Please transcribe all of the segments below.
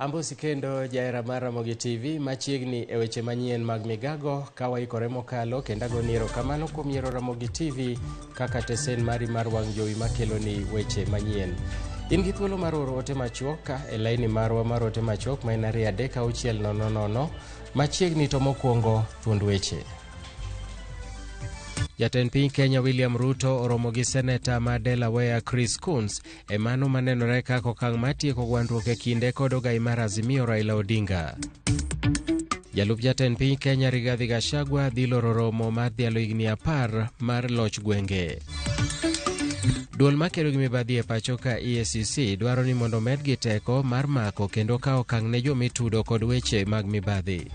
Ambosi kendo jahera mar Ramogi TV machiegni e weche manyien mag migago ka waikore mokalo kendo agoni erokamano kuom yiero Ramogi TV kaka tesen mari mar wang' jowi makeloni weche manyien. In gi thuolo mar oro ote machuok e laini marwa mar ote machuok ma en 23600 machiegni to mokwongo thuond weche. Jatend piny Kenya William Ruto oromo gi seneta ma Delaware Chris Coons e mano manenore kaka okang' mar tieko gwandruok e kinde kod ogai mar Azimio Raila Odinga. Jalup jatend piny Kenya Rigathi Gachagua dhi loro romo mar dhialo higni 10 mar loch gwenge. Duol makedo gi mibadhi e pacho ka EACC dwaro ni mondo omedgi teko mar mako kendo kawo okang' ne jomitudo kod weche mag mibadhi.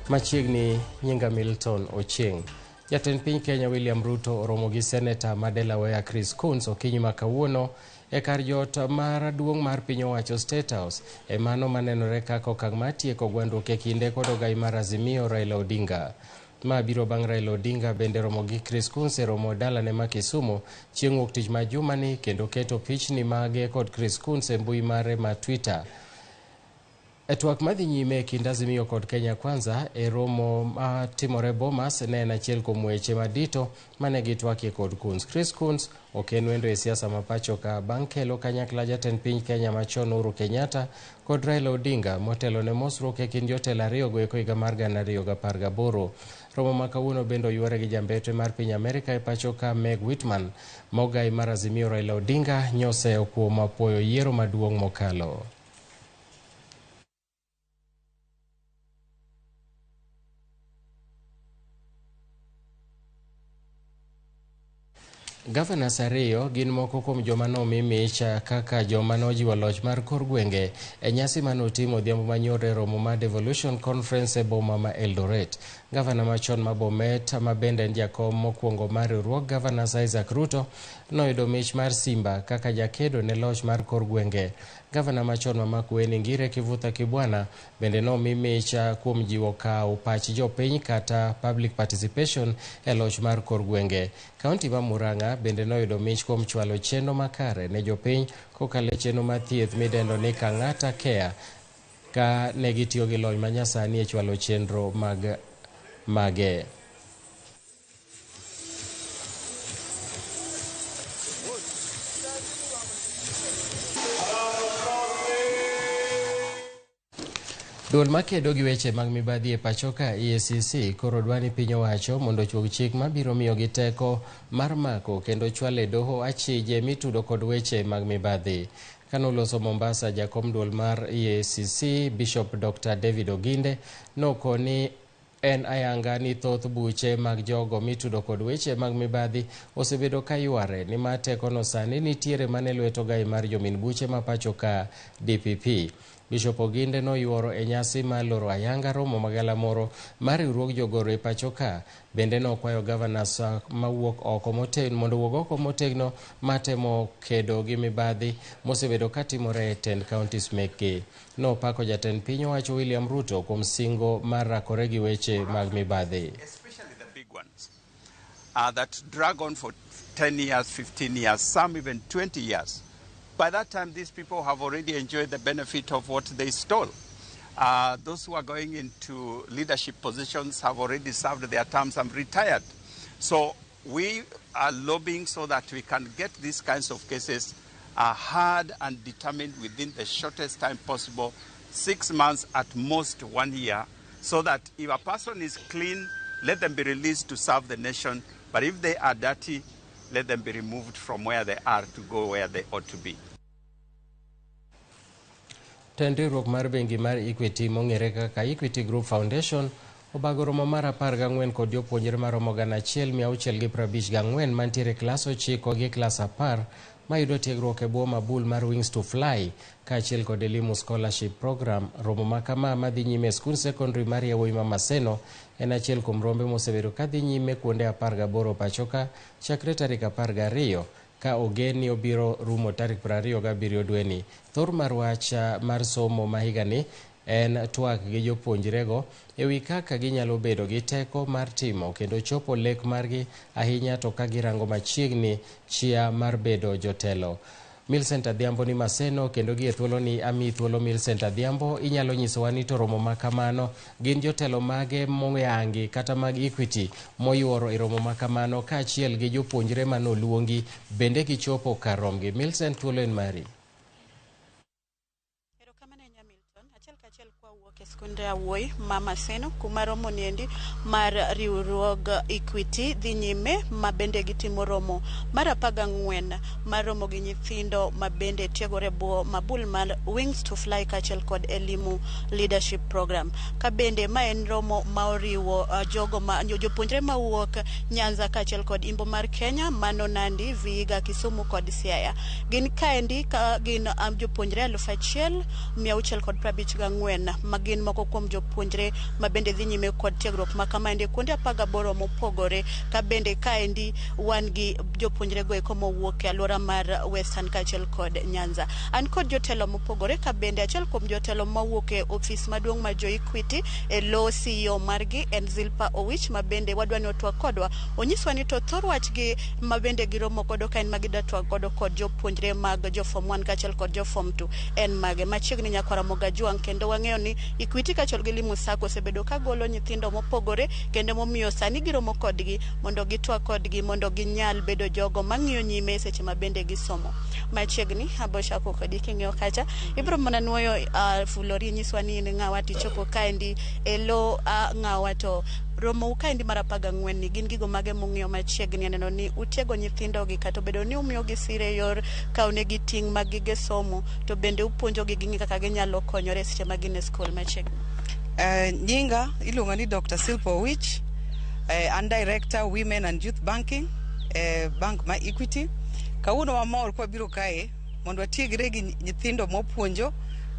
Machiegni nyinga Milton Ochieng. Jatend piny Kenya William Ruto oromo gi seneta ma Delaware Chris Coons okinyi ma kawuono e kar jot mar duong' mar piny owacho State House e mano manenore kaka okang' mar tieko gwandruok e kinde kod ogai mar Azimio Raila Odinga. Ma biro bang' Raila Odinga bende romo gi Chris Coons e romo dalane ma Kisumu chieng' wuok tich ma jumani kendo keto pichni mage kod Chris Coons e mbui mare ma Twitter. E twak madhi nyime e kind Azimio kod Kenya Kwanza e romo matimore Bomas ne en achiel kuom weche madito mane gitwakie kod Coons. Chris Coons ok en wendo e siasa ma pacho ka bang' kelo kanyakla jatend piny Kenya machon Uhuru Kenyatta kod Raila Odinga motelo ne mosruok e kind jotelo ariyogo eko higa mar 2018. Romo ma kawuono bende oyuore gi jambetre mar piny Amerika e pacho ka Meg Whitman ma ogai mar Azimio Raila Odinga nyoseyo kuom apuoyo yiero maduong' mokalo. Gavanas ariyo gin moko kuom joma nomi mich kaka joma nojiwo loch mar kor gwenge e nyasi mane otim odhiambo manyoro e romo mar Devolution Conference e boma ma Eldoret. Gavana machon ma Bomet ma bende en jakom mokwongo mar riwruog Gavanas Isaac Ruto noyudo mich mar Simba kaka jakedo ne loch mar kor gwenge. Gavana machon ma Makueni Ngire Kivutha Kibwana bende nomi mich kuom jiwo kawo pach jopiny kata public participation e loch mar kor gwenge. Kaunti ma Murang'a bende noyudo mich kuom chwalo chenro makare ne jopiny kokalo e chenro mar thieth midendo ni Kang'ata Care ka ne gitiyo gi lony manyasani e chwalo chenro mag mage. Duol makedo gi weche mag mibadhi e pacho ka EACC koro dwa ni piny owacho mondo ochuog chik mabiro miyogi teko mar mako kendo chwalo e doho achije mitudo kod weche mag mibadhi. Kane oloso Mombasa, jakom duol mar EACC Bishop Dr. David Oginde nokoni en ayanga ni thoth buche mag jogo mitudo kod weche mag mibadhi osebedo ka yware nimar tekono sani nitiere mana e lwet ogai mar jomin buche ma pacho ka DPP. Bishop Oginde noyuoro e nyasi mar loro ayanga romo magalamoro mar riwruog jogoro e pacho ka. Bende nokwayo governors mawuok oko motegno mondo owuog oko motegno matemo kedo gi mibadhi mosebedo katimore e tend counties mekgi. Nopako jatend piny owacho William Ruto kuom singo mar rakore gi weche mag mibadhi. Especially the big ones that drag on for 10 years, 15 years, some even 20 years. By that time, these people have already enjoyed the benefit of what they stole. Those who are going into leadership positions have already served their terms and retired. So we are lobbying so that we can get these kinds of cases heard and determined within the shortest time possible, 6 months at most 1 year, so that if a person is clean, let them be released to serve the nation. But if they are dirty, let them be removed from where they are to go where they ought to be. Tend riwruok mar bengi mar Equity mong'ere kaka Equity Group Foundation obago romo mar 14 kod jopuonjre maromo 1654 mantiere e klas 9 gi klas 10 mayudo tiegruok e bwo mabul mar Wings to Fly kaachiel kod Elimu Scholarship Program. Romo ma kama madhi nyime e skund secondary mar yawuoyi ma Maseno en achiel kuom rombe mosebedo kadhi nyime kuonde 18 pacho ka chakre tarik 12 ka ogen ni obiro rumo tarik 27 dweni. Thor mar wach mar somo ma higani En twak gi jopuonjrego e wi kaka ginyalo bedo gi teko mar timo kendo chopo lek margi ahinya to ka girango machiegni chia mar bedo jotelo. Millicent Adhiambo ni Maseno kendo gi e thuoloni ami thuolo. Millicent Adhiambo, inyalo nyisowa ni to romo ma kamano gin jotelo mage moyangi kata mag Equity moyuoro e romo ma kamano kaachiel gi jopuonjre manoluongi bende gichopo kar romgi? Millicent, thuolo en mari. Erokamano ahinya, Milton. Achiel kachiel kwawuok e skunde Awuoyi ma Maseno kuma romo niendi mar riwruog Equity dhi nyime, ma bende gitimo romo mar 14 mar romo gi nyithindo ma bende tiegore bwo mabul mar Wings to Fly kaachiel kod Elimu Leadership Program. Ka bende ma en romo ma oriwo jogo ma jopuonjre mawuok Nyanza kaachiel kod Imbo mar Kenya, mano Nandi, Vihiga, Kisumu kod Siaya. Gin kaendi ka gin jopuonjre 1654 ma gin moko kuom jopuonjre ma bende dhi nyime kod tiegruok ma kamaendi kuonde 18 mopogore. Ka bende kaendi wan gi jopuonjre go eko mowuok e alwora mar Western kaachiel kod Nyanza. An kod jotelo mopogore, ka bende achiel kuom jotelo mawuok e ofis maduong' mar jo Equity e lo CEO margi en Zilpa Owich, ma bende wadwa ni otwak kodwa, onyiswa ni to thor wachgi ma bende giromo godo ka en ma gidwa twak godo kod jopuonjre mag jo form 1 kaachiel kod jo form 2 en mage. Machiegni nyakwara Mogajwang', kendo wang'eyo ni Equity kaachiel gi Elimu Sacco osebedo ka golo nyithindo mopogore, kendo momiyo sani giromo kodgi mondo gitwak kodgi mondo ginyal bedo jogo mang'iyo nyime seche ma bende gisomo. Machiegni abo chako kodi king'iyo kacha, ibiro mana nuoyo fulori, nyiswa ni in ng'awa, tichopo kaendi e lo ng'awa, to romou kaendi mar 14 ni gin gigo mage mung'iyo machiegni aneno ni utiego nyithindogi, kata obedo ni umiyogi sire e yor kawonegi ting' mag gige somo, to bende upuonjogi ging'e kaka ginyalo konyore e seche ma gin e skul machiegni. Nyinga iluongo ni Dr. Silpa Owich. An Director Women and Youth Banking, bank ma Equity. Kawuono wamor kwabiro kae mondo watiegre gi nyithindo mopuonjo.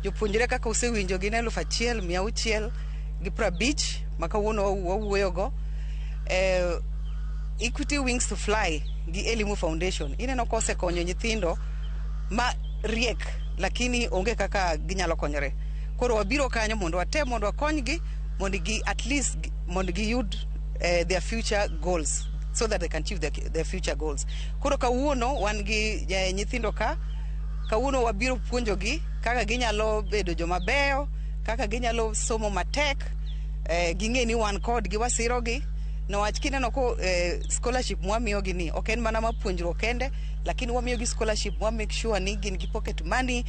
Jopuonjre kaka usewinjo gin 1650 ma kawuono wawuoyogo. Equity Wings to Fly gi Elimu Foundation ineno kosekonyo nyithindo ma riek lakini onge kaka ginyalo konyore. Koro wabiro kanyo mondo watem mondo wakonygi mondo gi at least mondo giyud their future goals so that they can achieve their future goals. Koro kawuono wan gi nyithindo ka, kawuono wabiro puonjogi kaka ginyalo bedo joma beyo, kaka ginyalo somo matek, ging'e ni wan kodgi, wasirogi, niwach kineno ko scholarship mwamiyogi ni ok en mana mar puonjruok kende, lakini wamiyogi scholarship mwa make sure ni gin gi pocket money,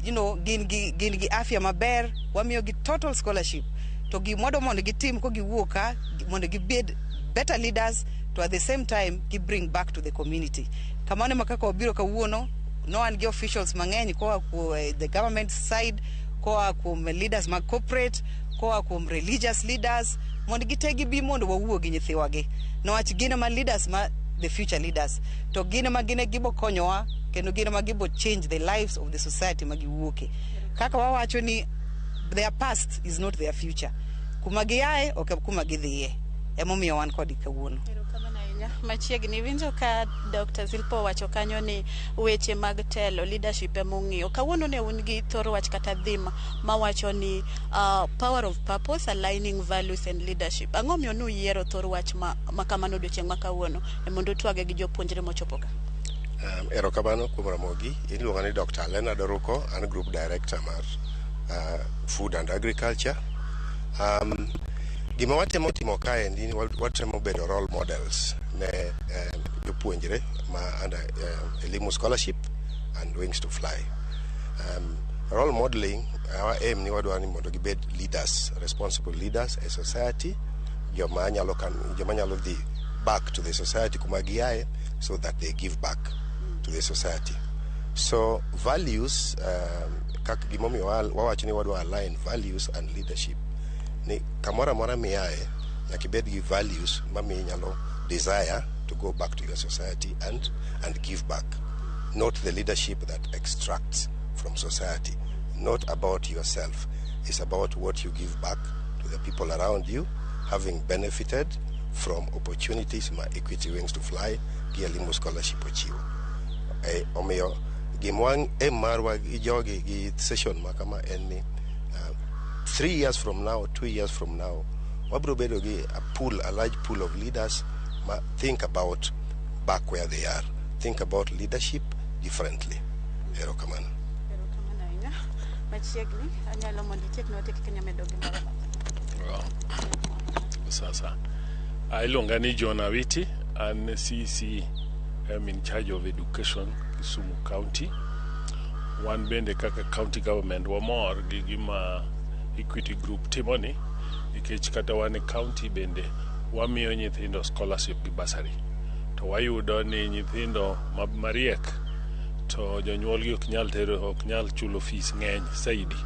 gin gi afya maber. Wamiyogi total scholarship to gimwadwa mondo gitim ko giwuok ka mondo gibed better leaders, to at the same time gi bring back to the community. Kamano ema kaka wabiro kawuono. No wan gi officials mang'eny koa kuom the government side, koa kuom leaders mag corporate, koa kuom religious leaders, mondo gite gibi mondo wawuo gi nyithiwagi, niwach gin ema leaders ma the future leaders, to gin ema gin e gibo konyowa kendo gin ema gibo change the lives of the society ma giwuoke. Kaka wawacho ni their past is not their future, kuma giaye ok kuma gidhiye, emomiyo wan kodgi kawuono. Erokamano ahinya. Machiegni winjo ka Dr. Zilpo owacho kanyo ni weche mag telo, leadership, ema ong'iyo. Kawuono ne un gi thor wach kata theme mawacho ni power of purpose, aligning values and leadership. Ang'o miyo nuyiero thor wach ma kamano odiochieng' ma kawuono e mondo utwage gi jopuonjre mochopo ka? Erokamano kuom Ramogi. Iluonga ni Dr. Leonard Oruko, an Group Director mar Food and Agriculture. Gima watemo timo kaendi ni watemo bedo role models ne jopuonjre ma under Elimu Scholarship and Wings to Fly. Role modeling, our aim ni wadwa ni mondo gibed leaders, responsible leaders e society, joma nyalo dhi back to the society kuma giaye so that they give back to the society. So values, kaka gimomiyo wawacho ni wadwa align values and leadership ni kamoro amora miaye nyaka ibed gi values mamiyo inyalo desire to go back to your society and give back, not the leadership that extracts from society, not about yourself. It's about what you give back to the people around you, having benefited from opportunities ma Equity Wings to Fly gi Elimu Scholarship ochiwo. Omiyo gimwa aim marwa gi jogi gi session ma kama en ni 3 years from now, 2 years from now, wabiro bedo gi a pool, a large pool of leaders ma think about back where they are, think about leadership differently. Erokamano. Erokamano ahinya. Machiegni, anyalo mondo itiek ne wate kaka medo gimoro. Well, sasa iluonga ni John Awiti, an CEC am in charge of education, Kisumu County. Wan bende kaka county government wamor gi gima Equity Group timoni, nikech kata wan e county bende wamiyo nyithindo scholarship gi bursary, to wayudo ni nyithindo mariek to jonyuolgi ok nyal tero, ok nyal chulo fees ng'eny saidi.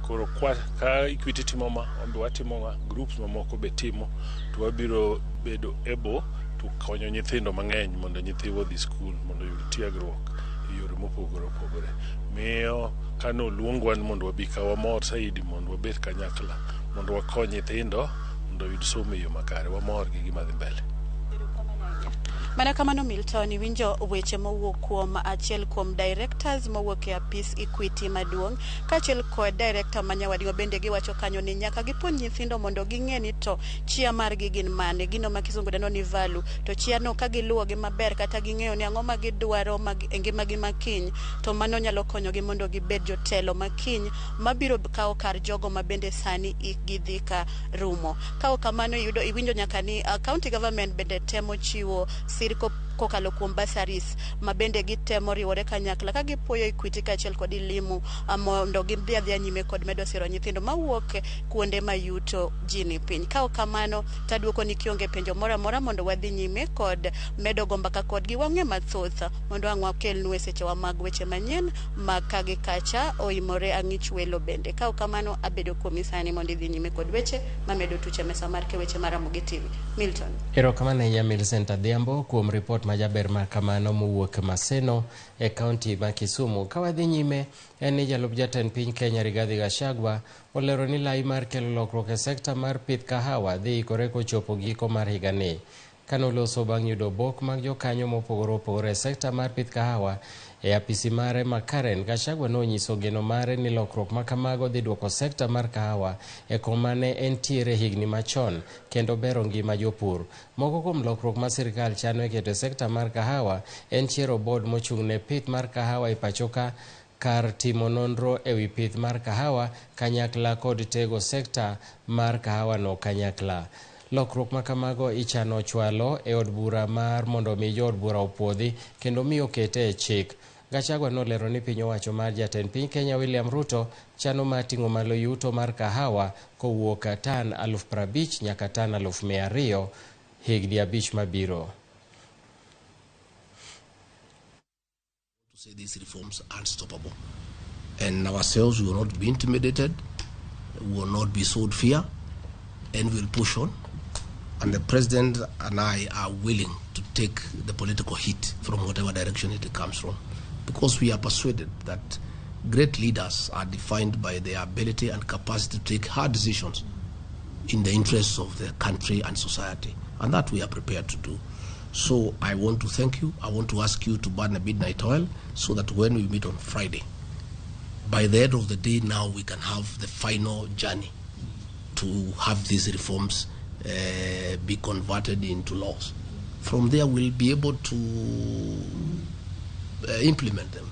Koro kwa, ka Equity timo ma, wan be watimo ma, groups mamoko be timo, to wabiro bedo able to konyo nyithindo mang'eny mondo nyithiwa odhi skul mondo oyud tiegruok e yore mopogore opogore. Miyo kane oluongwa ni mondo wabi ka, wamor saidi mondo wabed kanyakla mondo wakony nyithindo mondo oyud somo e yo makare. Wamor gi gima dhi mbele. Mana kamano, Milton, iwinjo weche mowuok kuom achiel kuom directors mowuok e apis Equity maduong' kaachiel kod director ma nyawadgi bende giwacho kanyo ni nyaka gipuonj nyithindo mondo ging'e ni to chia margi gin mane, gino ma kisungu dendo ni value, to chia no ka giluwogi maber kata ging'eyo ni ang'o ma gidwaro e ngimagi makiny, to mano nyalo konyogi mondo gibed jotelo makiny mabiro kawo kar jogo ma bende sani ikgi dhi ka rumo. Ka ok kamano, iyudo iwinjo nyaka ni county government bende temo chiwo sir kokalo kuom bursaries ma bende gitemo riwore kanyakla ka gipuoyo Equity kaachiel kod Elimu mondo gidhi adhiya nyime kod medo siro nyithindo mawuok kuonde ma yuto ji ni piny. Ka ok kamano, taduoko ni kionge penjo moro amora mondo wadhi nyime kod medo go mbaka kodgi wang'e mathoth mondo ang' wakelnu e sechewa mag weche manyien mag ka gi kacha oimore ang'ich welo bende. Ka ok kamano, abedo kuomi sani mondo idhi nyime kod weche mamedo tuche mesa mar ke weche mar Ramogi TV. Milton. Erokamano ahinya, Millicent Adhiambo, kuom ripot majaber ma kamano mowuok Maseno e kaunti ma Kisumu. Ka wadhi nyime, en ni jalup jatend piny Kenya Rigathi Gachagua olero ni lai mar kelo lokruok e sekta mar pith kahawa dhi ikore kochopo giko mar higani. Kanoloso bang' yudo obok mag jokanyo mopogore opogore e sekta mar pith kahawa e apisi mare ma Karen, Gachagua nonyiso geno mare ni lokruok ma kamago dhi duoko sekta mar kahawa e koma ne entiere higni machon kendo bero ngima jopur. Moko kuom lokruok ma sirkal chano e keto e sekta mar kahawa en chiero board mochung' ne pith mar kahawa e pachoka kar timo nonro ewi pith mar kahawa kanyakla kod tego sekta mar kahawa no kanyakla. Lokruok ma kamago ichano chwalo e od bura mar mondo mi jood bura opuodhi kendo mi okete e chik. Gachagua nolero ni piny owacho mar jatend piny Kenya William Ruto chano mar ting'o malo yuto mar kahawa kowuok tan 50,000 nyaka tan 200,000 higni 5 mabiro. To say these reforms are unstoppable. And ourselves, we will not be intimidated, we will not be sold fear, and we'll push on. And the president and I are willing to take the political heat from whatever direction it comes from, because we are persuaded that great leaders are defined by their ability and capacity to take hard decisions in the interests of the country and society, and that we are prepared to do. So I want to thank you. I want to ask you to burn the midnight oil so that when we meet on Friday, by the end of the day now we can have the final journey to have these reforms be converted into laws. From there we'll be able to implement them.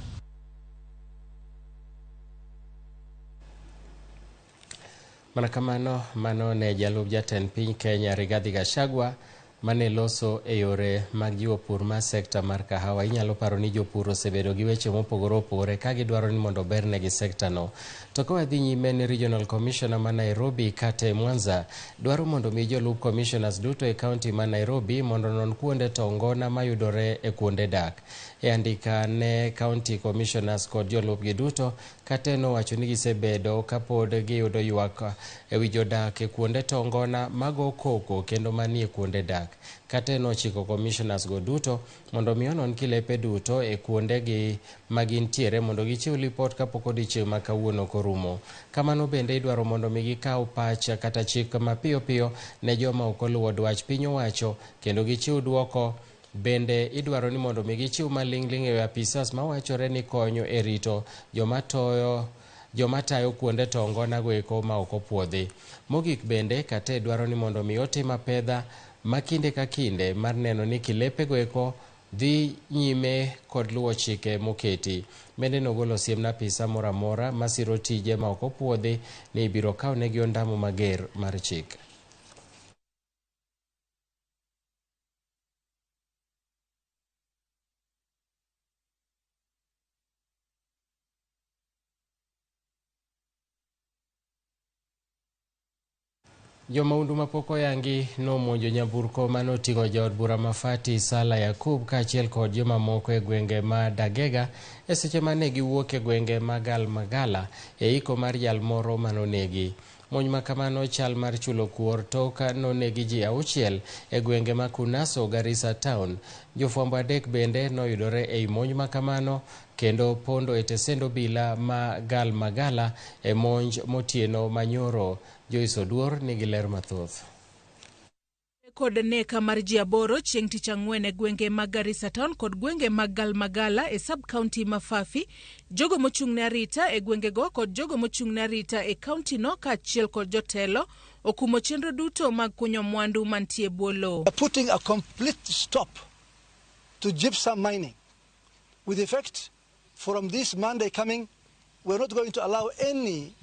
Mana kamano, mano ne jalup jatend piny Kenya Rigathi Gachagua mane loso e yore mag jiwo pur mar sekta mar kahawa. Inyalo paro ni jopur osebedo gi weche mopogore opogore ka gidwaro ni mondo obernegi sekta no. To ka wadhi nyime, ni Regional Commissioner ma Nairobi Cate Mwanza dwaro mondo mi jolup commissioners duto e kaunti ma Nairobi mondo onon kuonde to ngona mayudore e kuonde dak. E andika ne county commissioners kod jolupgi duto, Cate nowacho ni gisebedo kapod giyudo ywak ewi jodak e kuonde to ngona mago koko kendo manie kuonde dak. Cate nochiko commissioners go duto mondo mi onon kilepe duto e kuondegi magintiere mondo gichiw lipot kapok odiechieng' ma kawuono korumo. Kamano bende idwaro mondo mi gikaw pach kata chik mapiyo piyo ne joma ok oluwo dwach piny owacho kendo gichiw duoko. Bende idwaro ni mondo mi gichiw maling'ling' e apisas mawachore ni konyo e rito joma toyo joma tayo kuonde to ongonago eko ma ok opuodhi. Mogik bende, Kate dwaro ni mondo mi otim apedha ma kinde ka kinde mar neno ni kilepego eko dhi nyime kod luwo chike moketi. Bende nogolo siem na apisa moro amora masiro tije ma ok opuodhi ni ibiro kawnegi ondamo mager mar chik. Jomaundu mapok oyangi nomonjo nyamburko manoting'o jaod bura ma Fati Sala Yakub kaachiel kod jomamoko e gwenge ma Dagega e seche mane giwuok e gwenge ma Galmagala e iko mar jal moro manonegi. Monj ma kamano chal mar chulo kuor tok nonegi ji 6 e gwenge ma Kunaso, Garissa Town. Jofwambo 3 bende noyudore ei monj ma kamano kendo pondo e tesend obila ma Galmagala e monj motieno manyoro. Joyce Oduor nigi ler mathoth. Kod neka mar ji 8 chieng' tich ang'wen e gwenge mag Garissa Town kod gwenge mag Galmagala e sub-county ma Fafi, jogo mochung' ne arita e gwengego kod jogo mochung' ne arita e county no kaachiel kod jotelo okumo chenro duto mag kunyo mwandu mantie bwo lowo. Putting a complete stop to gypsum mining with effect from this Monday coming. We're not going to allow any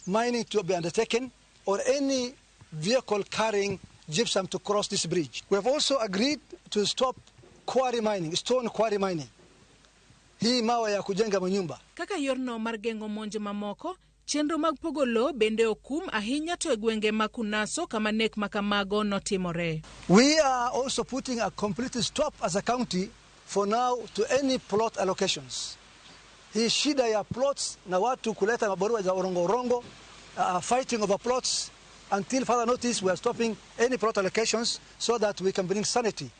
mining to be undertaken or any vehicle carrying gypsum to cross this bridge. We have also agreed to stop quarry mining, stone quarry mining. Hii mawe ya kujenga manyumba. Kaka yorno mar geng'o monj mamoko, chenro mag pogo lowo bende okum ahinya to e gwenge ma Kunaso kama nek makamago notimore. We are also putting a complete stop as a county for now to any plot allocations. Hii shida ya plots na watu kuleta mabarua za orongo orongo, fighting over plots. Until further notice, we are stopping any plot allocations so that we can bring sanity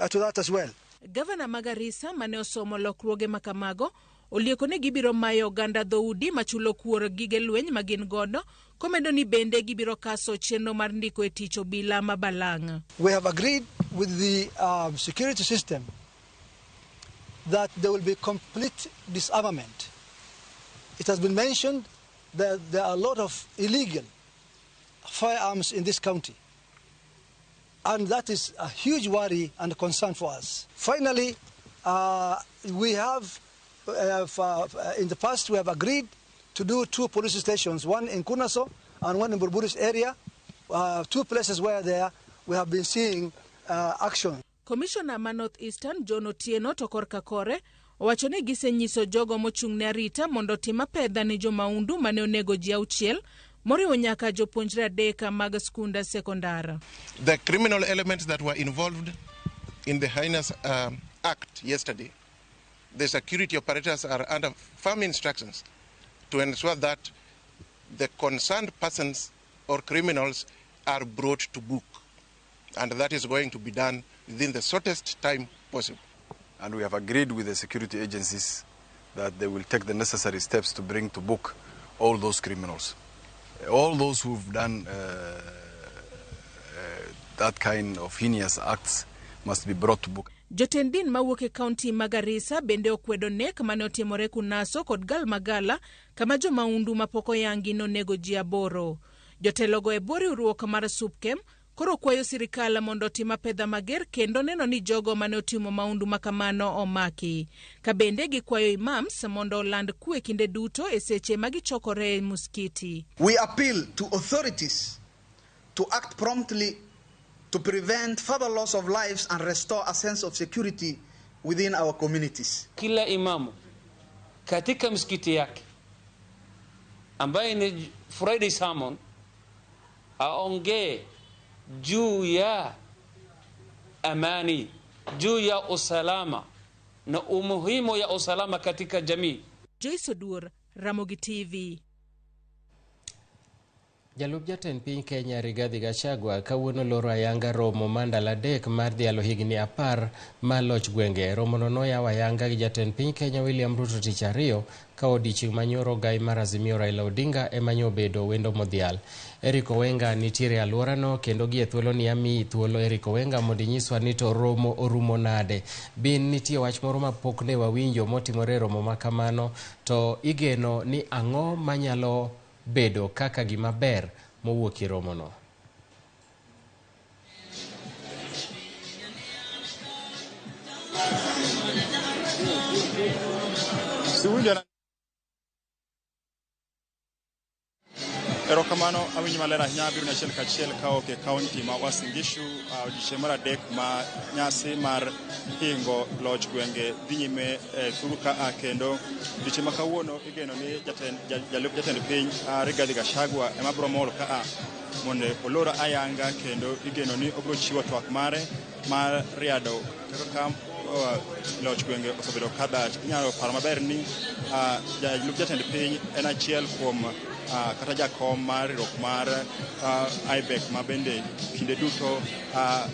to that as well. Governor ma Garissa mane osomo lokruoge makamago olieko ni gibiro mayo oganda dhoudi machulo kuor gige lweny ma gin godo, komedo ni bende gibiro kaso chenro mar ndiko e tich obila ma Balang'. We have agreed with the security system that there will be complete disarmament. It has been mentioned that there are a lot of illegal firearms in this county, and that is a huge worry and concern for us. Finally, we have in the past we have agreed to do 2 police stations, one in Kunaso and one in Burburis area, 2 places where there we have been seeing action. Commissioner ma North Eastern John Otieno to korka kore owacho ni gisenyiso jogo mochung' ne arita mondo otim apedha ne jomaundu mane onego ji 6 moriwo nyaka jopuonjre 3 mag skunda sekondar. The criminal elements that were involved in the heinous act yesterday, the security operators are under firm instructions to ensure that the concerned persons or criminals are brought to book, and that is going to be done within the shortest time possible. And we have agreed with the security agencies that they will take the necessary steps to bring to book all those criminals. All those who've done that kind of heinous acts must be brought to book. Jotend din mawuok e kaunti ma Garissa bende okwedo nek mane otimore Kunaso kod Galmagala kama jomaundu mapok oyangi nonego ji 8. Jotelogo e bwo riwruok mar Supkem koro kwayo sirikal mondo otim apedha mager kendo neno ni jogo mane otimo maundu makamano omaki. Ka bende gikwayo imams mondo oland kwe kinde duto e seche ma gichokore e muskiti. We appeal to authorities to act promptly to prevent further loss of lives and restore a sense of security within our communities. Kila imamu katika msikiti yake ambaye ni Friday sermon aongee juu ya amani, juu ya usalama na umuhimu ya usalama katika jamii. Joyce Oduor, Ramogi TV. Jalup jatend piny Kenya Rigathi Gachagua kawuono loro ayanga romo ma ndalo 3 mar dhialo higni 10 mar loch gwenge. Romono noyaw ayanga gi jatend piny Kenya William Ruto tich ariyo ka odiochieng' manyoro gai mar Azimio Raila Odinga ema nyobedo wendo modhial. Eric Owenga nitiere e alworano kendo gie thuolo ni amiyi thuolo Eric Owenga mondo inyiswa ni to romo orumo nade. Bin nitie wach moro ma pok ne wawinjo motimore e romo ma kamano to igeno ni ang'o manyalo bedo kaka gima ber mowuok e romono. Erokamano awinjo maler ahinya abiro ni achiel kachiel kawuok e kaunti ma Uasin Gishu odiochieng' mar 3 ma nyasi mar hingo loch gwenge dhi nyime e thuru ka kendo odiochieng' ma kawuono igeno ni jalup jatend piny Rigathi Gachagua ema biro mor ka mondo olor ayanga kendo igeno ni obiro chiwo twak mare mar riado kaka loch gwenge osebedo ka dhach. Inyalo paro maber ni jalup jatend piny en achiel kuom kata jakom mar riwruok mar IBEC ma bende kinde duto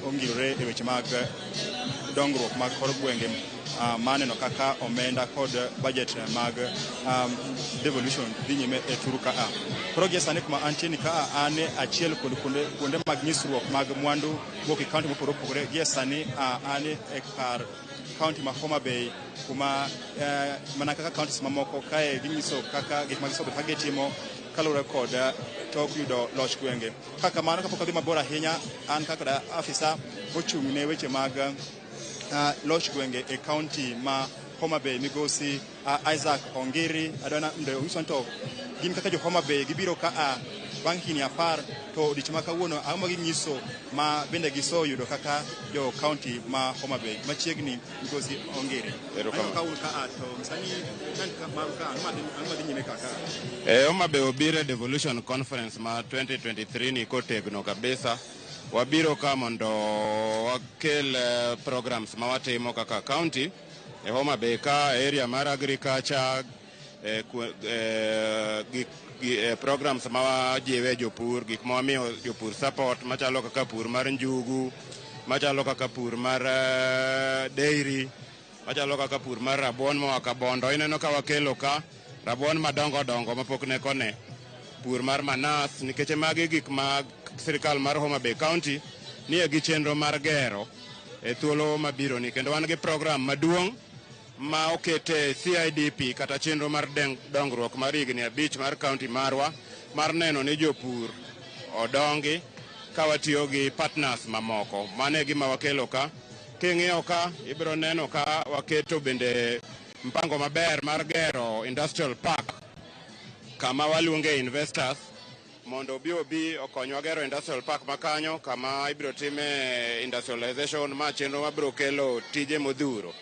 ongirore e weche mag dongruok mag kor gwenge maneno kaka omenda kod budget mag devolution dhi nyime e thuru ka. Koro gie sani kuma antie ni ka an achiel kod kuonde mag nyisruok mag mwandu mowuok e kaunti mopogore opogore. Gie sani an e kar kaunti ma Homa Bay kuma mana kaka counties mamoko kae ginyiso kaka gik ma gisebedo ka gitimo kaluwore kod tok yudo loch gwenge. Kaka kamano kapok adhi mabor ahinya, an kaka afisa mochung' ne weche mag loch gwenge e kaunti ma Homa Bay migosi Isaac Ongiri adwana mondo onyiswa ni to gin kaka jo Homa Bay gibiro ka bang' higni 10 to odiochieng' ma kawuono ang'o ma ginyiso ma bende giseyudo kaka jo kaunti ma Homa Bay. Machiegni migosi Ongiri. Erokamano. Aneno ka un ka to sani maru ka ang'o madhi nyime kaka? Homa Bay obiro e Devolution Conference ma 2023 ni kotegno kabisa. Wabiro ka mondo wakel programs ma watimo kaka county e Homa Bay ka area mar agriculture, programs ma wajiwe jopur, gik ma wamiyo jopur support machalo kaka pur mar njugu, machalo kaka pur mar dairy, machalo kaka pur mar rabuon moa Kabondo. Ineno ka wakelo ka rabuon madongo dongo mapok ne kone, pur mar manas, nikech magi gik ma sirikal mar Homa Bay County nie gi chenro mar gero e thuolo mabiro ni. Kendo wan gi program maduong' ma okete CIDP kata chenro mar dongruok mar higni 5 mar county marwa mar neno ni jopur odongi ka watiyo gi partners mamoko. Mano e gima wakelo ka. King'iyo ka ibiro neno ka waketo bende mpango maber mar gero industrial park kama waluonge investors mondo obi okonywa gero industrial park makanyo kama ibiro time industrialization ma chenro mabiro kelo tije modhuro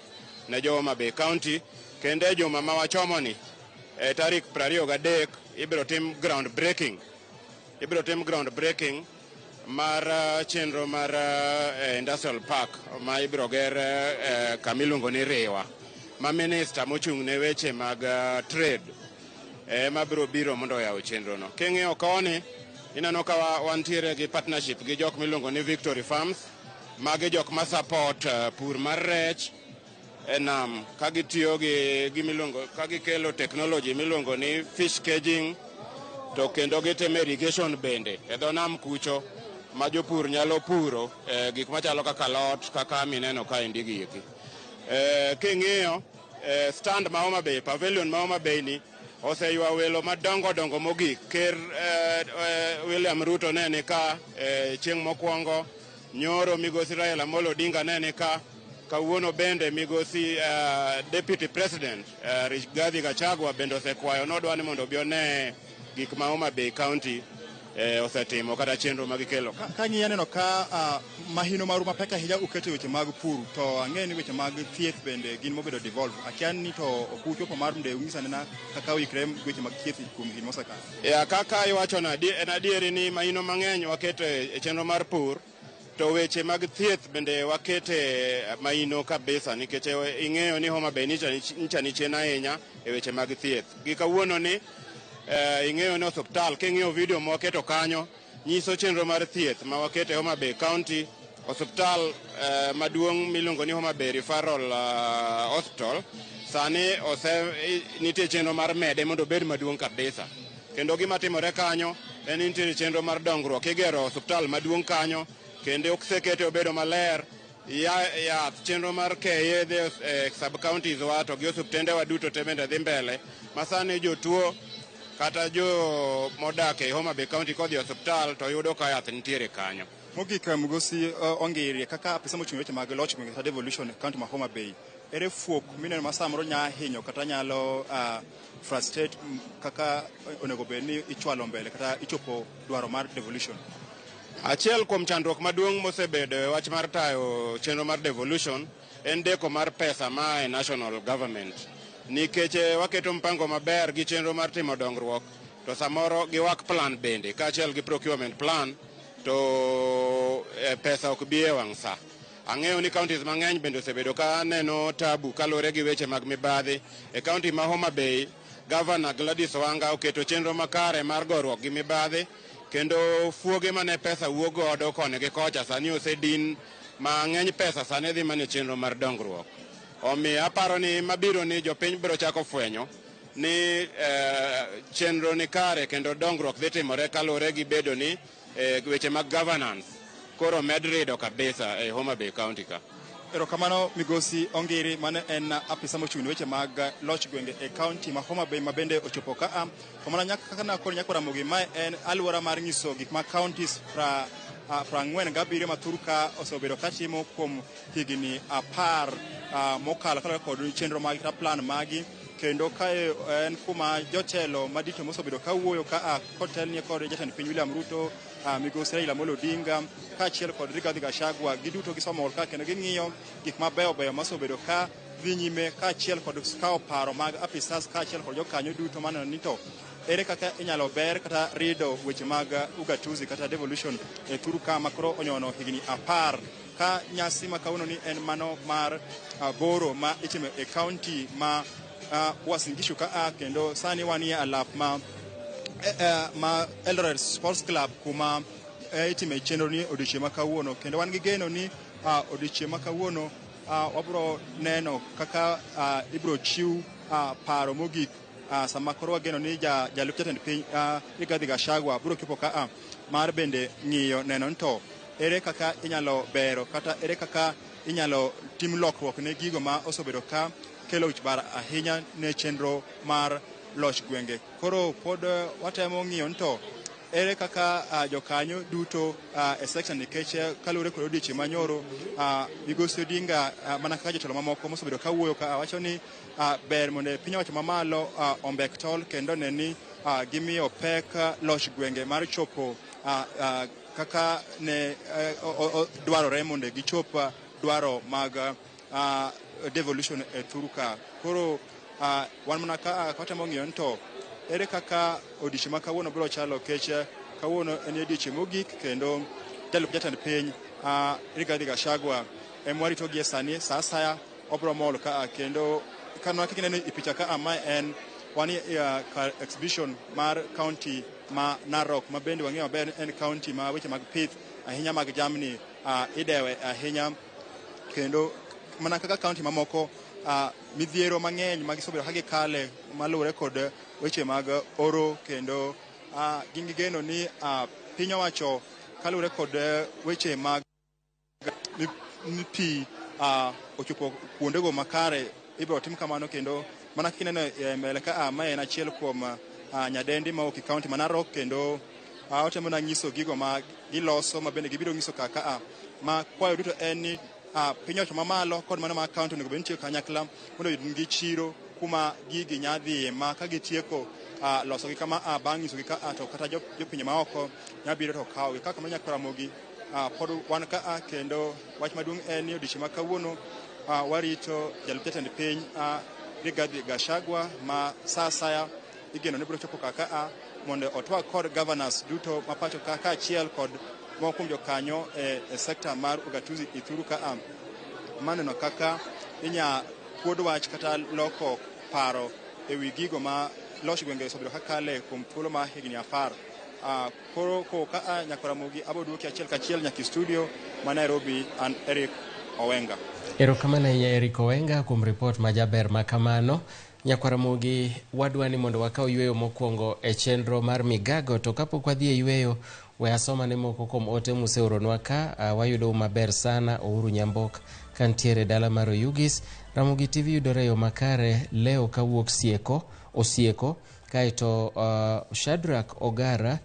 ne jo Homa Bay County. Kendo e juma ma wachomoni e tarik 23 ibiro tim ground breaking. Ibiro tim ground breaking mar chenro mar industrial park ma ibiro ger kama iluongo ni Riwa ma minister mochung' ne weche mag trade ema biro biro mondo oyaw chenro no. King'iyo koni ineno ka wantiere gi partnership gi jok miluongo ni Victory Farms. Magi jok ma support pur mar rech e nam ka gitiyo gi gimiluongo ka gikelo technology miluongo ni fish caging, to kendo gitimo irrigation bende e dho nam kucho ma jopur nyalo puro gik machalo kaka alot kaka mineno kaendi gi eki. King'iyo stand ma Homa Bay, pavilion ma Homa Bay ni oseywa welo madongo dongo mogik. Ker William Ruto ne ni ka chieng' mokwongo, nyoro migosi Raila Amolo Odinga ne ni ka, kawuono bende migosi Deputy President Rigathi Gachagua bende osekwayo nodwa ni mondo obi one gik ma Homa Bay County osetimo kata chenro ma gikelo. Ka ng'iyo aneno ka mahino maru mapek ahinya uketo weche mag pur, to ang'eyo ni weche mag thieth bende gin mobedo devolve. Akia ni to ok uchopo mar mondo ung'is anena kaka uikre weche mag thieth kuom higni mosekalo. Ya, kaka iwacho no, en adieri ni mahino mang'eny waketo e chenro mar pur, to weche mag thieth bende wakete mahino kabisa, nikech ing'eyo ni Homa Bay ncha ni chien ahinya e weche mag thieth. Gi kawuono ni Ing'eyo ni osuptal, king'iyo video ma waketo kanyo, nyiso chenro mar thieth ma waketo e Homa Bay County. Osuptal maduong' miluongo ni Homa Bay Referral Hospital sani ose nitie chenro mar mede mondo obed maduong' kabisa. Kendo gima timore kanyo en ni nitiere chenro mar dongruok. Igero osuptal maduong' kanyo kendo osekete obedo maler. Yath chenro mar keyo yedhe e sub counties wa to gi osuptende wa duto te bende dhi mbele. Ma sani jotuo kata jo modak e Homa Bay County kodhi e osuptal to yudo ka yath nitiere kanyo. Mogik, Migosi Ongiri, kaka apisa mochung' weche mag loch gwenge kata devolution e county ma Homa Bay, ere fuok mineno ma samoro nya hinyo kata nyalo frustrate kaka onego bed ni ichwalo mbele kata ichopo dwaro mar devolution? Achiel kuom chandruok maduong' mosebedo e wach mar tayo chenro mar devolution en deko mar pesa ma e national government. Nikech waketo mpango maber gi chenro mar timo dongruok, to samoro gi work plan bende kaachiel gi procurement plan, to pesa ok bi e wang' sa. Ang'eyo ni counties mang'eny bende osebedo ka neno tabu kaluwore gi weche mag mibadhi. E county ma Homa Bay, Governor Gladys Wanga oketo chenro makare mar goruok gi mibadhi, kendo fuoge mane pesa wuok godo koni gi kocha sani osedin ma ng'eny pesa sani dhi mana e chenro mar dongruok. Omiyo aparo ni mabiro ni jopiny biro chako fwenyo ni chenro ni kare kendo dongruok dhi timore kaluwore gi bedo ni weche mag governance koro med rido kabisa e Homa Bay County ka. Erokamano Migosi Ongiri, mano en apisa mochung' ne weche mag loch gwenge e county ma Homa Bay ma bende ochopo ka a. To mana nyaka kaka nakoni nyaka Ramogi, mae en alwora mar nyiso gik ma counties 47 ma thur ka osebedo ka timo kuom higni 10 mokalo kaluwore kod chenro magi kata plan magi. Kendo kae en kuma jotelo madito mosebedo ka wuoyo ka a kotelnie kod jatend piny William Ruto, Migosi Raila Amolo Odinga kaachiel kod Rigathi Gachagua, giduto gisomo ka kendo ging'iyo gik mabeyo beyo mosebedo ka dhi nyime kaachiel kod kawo paro mag apisas kaachiel kod jokanyo duto maneno ni to ere kaka inyalo ber kata rido weche mag ugatuzi kata devolution e thur ka ma koro onyono higni 10 ka nyasi ma kawuono ni en mano mar boro ma itimo e county ma Uasin Gishu ka a. Kendo sani wanie alap ma Eldoret Sports Club kuma itime chenro ni odiochieng' ma kawuono, kendo wan gi geno ni odiochieng' ma kawuono wabro neno kaka ibro chiw paro mogik sama koro wageno ni jalup jatend piny Rigathi Gachagua biro chopo ka a mar bende ng'iyo neno ni to ere kaka inyalo bero kata ere kaka inyalo tim lokruok ne gigo ma osebedo ka kelo wich bar ahinya ne chenro mar loch gwenge. Koro pod watemo ng'iyo ni to ere kaka jokanyo duto e section, nikech kaluwore kod odiochieng' manyoro, Migosi Odinga mana kaka jotelo mamoko mosebedo ka wuoyo ka wacho ni ber mondo piny owacho mamalo ombek tol kendo ne ni gimiyo pek loch gwenge mar chopo kaka ne dwarore mondo gichop dwaro mag devolution e thur ka. Koro wan mana ka watemo ng'iyo ni to ere kaka odiochieng' ma kawuono biro chalo, kech kawuono en odiochieng' mogik kendo jalup jatend piny Rigathi Gachagua ema warito gie sani sa asaya obiro mol ka. Kendo kano kaka ineno e picha ka, mae en wan e kar exhibition mar county ma Narok, ma bende wang'eyo maber en county ma weche mag pith ahinya mag jamni idewe ahinya, kendo mana kaka county mamoko midhiero mang'eny ma gisebedo ka gikale maluwore kod weche mag oro, kendo gin gi geno ni piny owacho kaluwore kod weche mag pi ochopo kuondego makare ibiro tim kamano. Kendo mana kaka ineno e mbele ka, mae en achiel kuom nyadendi mawuok e county ma Narok, kendo otemo na nyiso gigo ma giloso ma bende gibiro nyiso kaka ma kwayo duto en ni piny owacho mamalo kod mano ma county onego bed ni tiyo kanyakla mondo oyud gi chiro kuma gigi nya dhiye ma ka gitieko losogi kama bang' nyisogi ka to kata jopinje maoko nya biro to kawogi kaka mano. Nyaka Ramogi pod wan ka, kendo wach maduong' en ni odiochieng' ma kawuono warito jalup jatend piny Rigathi Gachagua ma sa asaya igeno ni biro chopo kaka a mondo otwag kod governors duto ma pacho ka kaachiel kod moko kuom jokanyo e sekta mar ugatuzi e thuru ka a maneno kaka inya kuod wach kata loko paro e wi gigo ma loch gwenge osebedo kakale kuom thuolo ma higni 10. Koro koka a Nyakoramogi abo duoki achiel kachiel nyaka studio ma Nairobi. An Eric Owenga. Erokamano ahinya Eric Owenga kuom ripot majaber ma kamano. Nyakwaramogi, wadwa ni mondo wakaw yweyo mokwongo e chenro mar Migago, to kapok wadhi e yweyo, we asoma ne moko kuom ote museoronwa ka. Wayudou maber sana. Uhuru Nyambok kantiere dala mar Oyugis. Ramogi TV yudore e yo makare leo kawuok Sieko, Osieko, kaeto Shadrack Ogara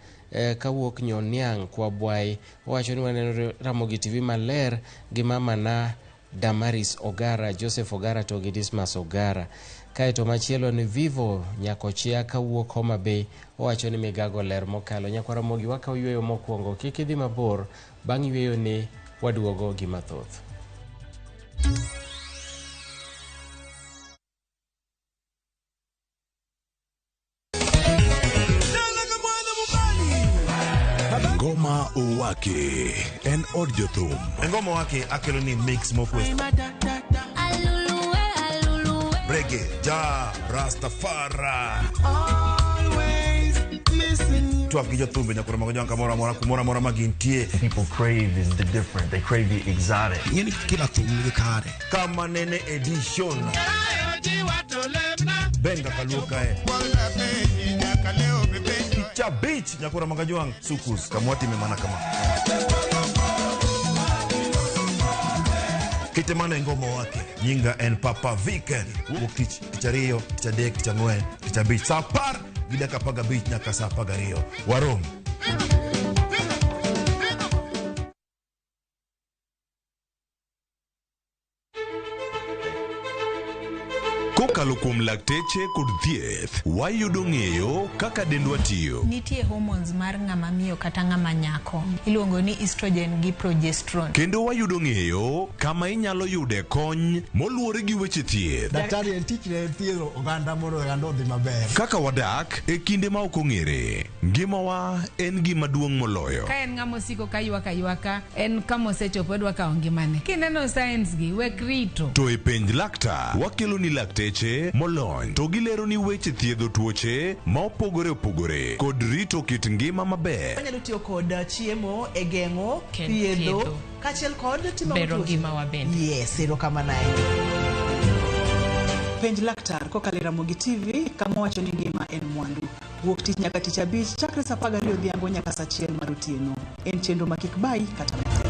kawuok Nyoniang' Kwabwai owacho ni waneno Ramogi TV maler gi mama na Damaris Ogara, Joseph Ogara to gi Dismas Ogara. Kaeto machielo ni Vivo Nyakochia kawuok Homa Bay owacho ni Migago ler mokalo. Nyakwaramogi, wakaw yweyo mokwongo, kik idhi mabor, bang' yweyo ni waduogo gi mathoth. Ngoma Owake en od jothum. Ngoma Owake akelo ni mix mokwe. Reggae, ja, Rastafari. Twak gi jothumbe nyakoro mago jwang' kamoro amora kumoro amora ma gintie. People crave is the different. They crave the exotic. Ing'eni kila thum nigi kare. Kama nene edition. Benga kaluo kae. Picha beach nyakoro mago jwang' sukus kamwatime mana kama. Kite mano e Ngoma Owake. Nyinga en Papa Viken. Wuok tich, tich ariyo, tich adek, tich ang'wen, tich abich. Saa 10:15 nyaka saa 12. Warom. Kokalo kuom lakteche kod thieth, wayudo ng'eyo kaka dendwa tiyo. Nitie hormones mar ng'ama miyo kata ng'ama nyako. Iluongo ni estrogen gi progesterone. Kendo wayudo ng'eyo kama inyalo yude kony moluwore gi weche thieth. Daktari en tich ne thiedho oganda mondo oganda odhi maber. Kaka wadak e kinde ma ok ong'ere, ngimawa en gima duong' moloyo. Ka en ng'ama osiko ka ywak aywaka, en kama osechopo odwa kawo ngimane. Kineno signs gi, wek rito. To e penj laktar, wakelo ni lakteche molony to gilero ni weche thiedho tuoche ma opogore opogore kod rito kit ngima maber. Wanyalo tiyo kod chiemo e geng'o, thiedho, thiedho. kaachiel kod timo Bero tuoche. ngimawa bende. Yes, erokamano ahinya. Penj laktar kokalo e Ramogi TV kama wacho ni ngima en mwandu. Wuok tich nyaka tich abich chakre saa 12 odhiambo nyaka saa 1 mar otieno. En chenro ma kik bayi kata matin.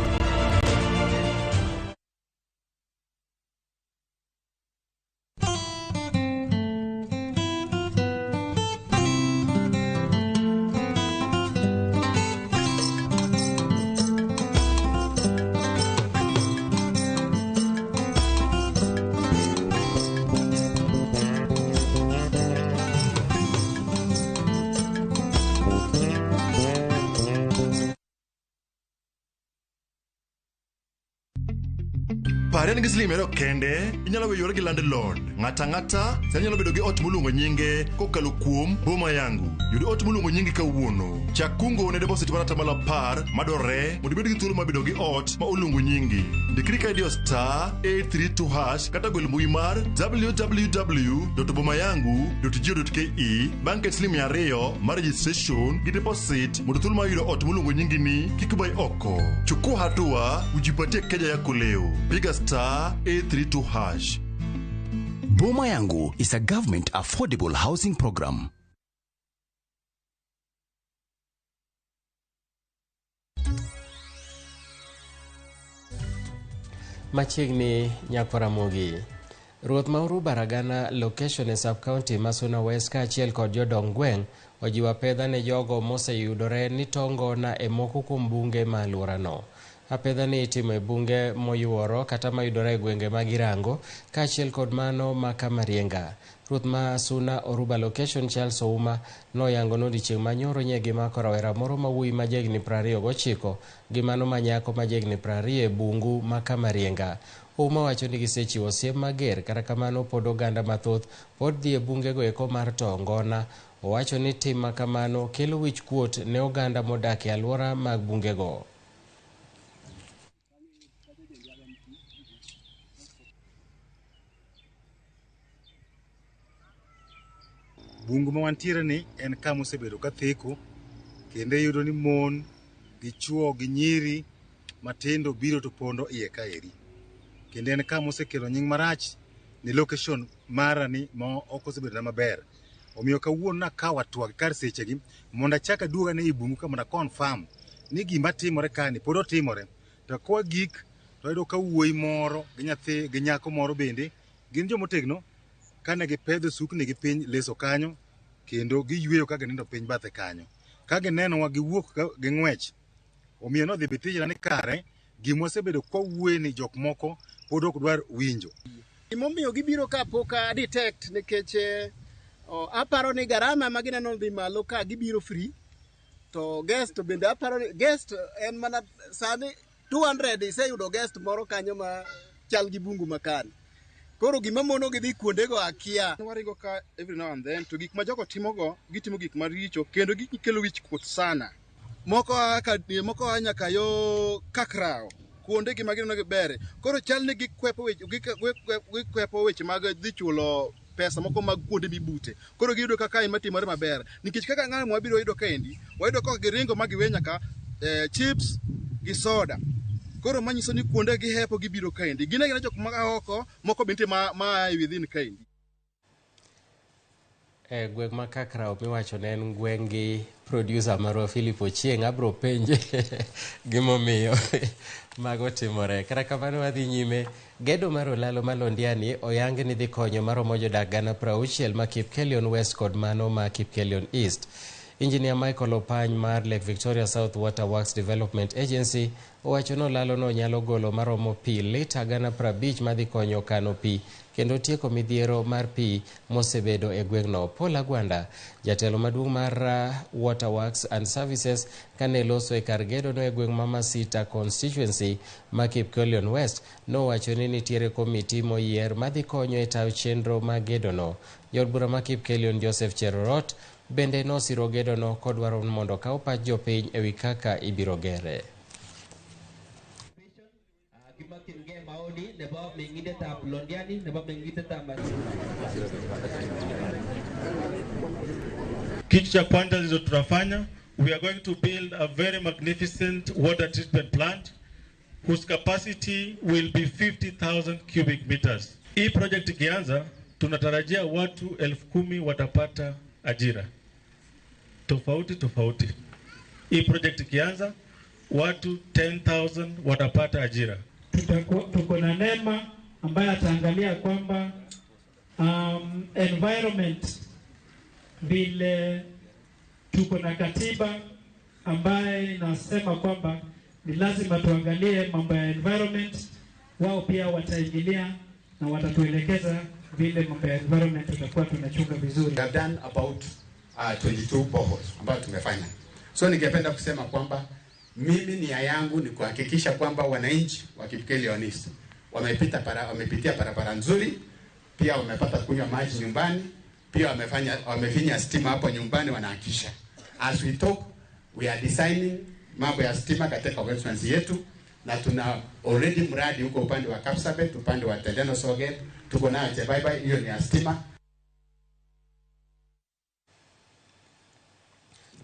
Pare en gi siling 200 kende, inyalo weyore gi landlord. Ng'ata ang'ata sani nyalo bedo gi ot moluongo nyinge kokalo kuom Boma Yangu. Yud ot moluongo nyingi kawuono. Chak kungo ne deposit mar 10% madwarore mondo ibed gi thuolo mar bedo gi ot ma oluongo nyingi. Ndikri ka idiyo star 832# kata gwel mbui mar www.bomayangu.go.ke bang' ket siling 200 mar registration gi deposit mondo thuolo mar yudo ot moluongo nyingi ni kik bai oko. Chukua hatua ujipatie keja yako leo. Piga star 832#. Boma Yangu is a government affordable housing program. Machiegni Nyakwaramogi. Ruoth Mauru Baragana location e sub-county ma Suna West kaachiel kod jodong gweng' ojiwo apedha ne jogo moseyudore ni tongona e moko kuom bunge ma alworano. Apedha ni itimo e bunge moyuoro kata mayudore e gwenge mag Irango kaachiel kod mano ma Kamarienga. Ruoth ma Suna Oruba location Charles Ouma noyango nodiochieng' manyoro nye gimako rawera moro ma wuoyi ma jahigni 29 gi mano ma nyako ma jahigni 20 e bungu ma Kamarienga. Ouma wacho ni gisechiwo siem mager, kata kamano pod oganda mathoth pod dhi e bungego eko mar to ngona. Owacho ni tim ma kamano kelo wich kuot ne oganda modak e alwora mag bungego. Bungu ma wantiere ni en kama osebedo ka theko kendo iyudo ni mon gi chuo gi nyiri matindo biro to pondo iye kaeri. Kendo en kama osekelo nying marach ni location mara ni ma ok osebedo na maber. Omiyo kawuono nakawo atwa gi kar sechegi mondo achak aduog ane ei bungu ka mondo a confirm ni gima timore kani pod otimore. To kwa gik to wayudo ka wuoyi moro gi nyathi gi nyako moro bende gin jomotegno kane gipedho sukni gi piny leso kanyo kendo giyweyo ka ginindo piny bathe kanyo. Ka ginenowa giwuok ka ging'wech. Omiyo nodhi bitijna ni kare gima wasebedo kwa wuoye ni jok moko pod ok dwar winjo. Gimomiyo gibiro ka pok a detect nikech aparo ni garama ma gineno dhi malo ka gibiro free to guest bende aparo ni guest en mana sani 200 iseyudo guest moro kanyo ma chal gi bungu makani. Koro gima mono gidhi kuondego akia. Waringo ka every now and then to gik ma jogo timogo gitimo gik maricho kendo gikelo wich kuot sana. Moko a nyaka yo Kakrawo kuonde gi ma gineno gi bere. Koro chal ni gikwepo weche mag dhi chulo pesa moko mag kuonde mibute. Koro giyudo kaka en matimore maber. Nikech kaka ng'ano mwabiro yudo kaendi, wayudo ka giringo ma giwe nyaka chips gi soda. Koro manyiso ni kuonde gihepo gibiro kaendi. Gin agina jok ma oko, moko bende ma a within kaendi. E gweng' ma Kakrawo miwacho ne en gweng' gi producer marwa Philip Ochieng', abro penje gimomiyo mago timore. Kata kamano wadhi nyime, gedo mar olalo ma Londiani oyang ni dhi konyo maromo jodak 60,000 ma Kipkelion West kod mano ma Kipkelion East. Engineer Michael Opany mar Lake Victoria South Water Works Development Agency owacho ni olalo no nyalo golo maromo pi lita 50,000 madhi konyo kano pi kendo tieko midhiero mar pi mosebedo e gweng'no. Paul Agwanda, jatelo maduong' mar Water Works and Services, kane loso e kar gedono e gweng' ma Masita constituency ma Kipkelion West, nowacho ni nitiere komiti moyier madhi konyo e tayo chenro mag gedono. Jaod bura ma Kipkelion Joseph Cherorot bende nosiro gedono kodwaro mondo okaw pach jopiny ewi kaka ibiro gere. Kitu cha kwanza ndizo tunafanya, we are going to build a very magnificent water treatment plant whose capacity will be 50,000 cubic meters. Hii project ikianza, tunatarajia watu 10,000 watapata ajira tofauti tofauti. Hii project ikianza, watu 10,000 watapata ajira. Tuko na NEMA ambaye ataangalia kwamba environment, vile tuko na katiba ambaye inasema kwamba ni lazima tuangalie mambo ya environment. Wao pia wataingilia na watatuelekeza vile mambo ya environment tutakuwa tunachunga vizuri. We have done about 22 boreholes ambayo tumefanya. So ningependa kusema kwamba mimi nia yangu ni kuhakikisha kwamba wananchi wa Kipkelion East wamepitia barabara nzuri, pia wamepata kunywa maji nyumbani, pia wamefinya stima hapo nyumbani wanahakikisha. As we talk, we are designing mambo ya stima katika constituency yetu, na tuna already mradi huko upande wa Kapsabet, upande wa Tendeno Soget, tuko nayo Chebaibai, hiyo ni ya stima.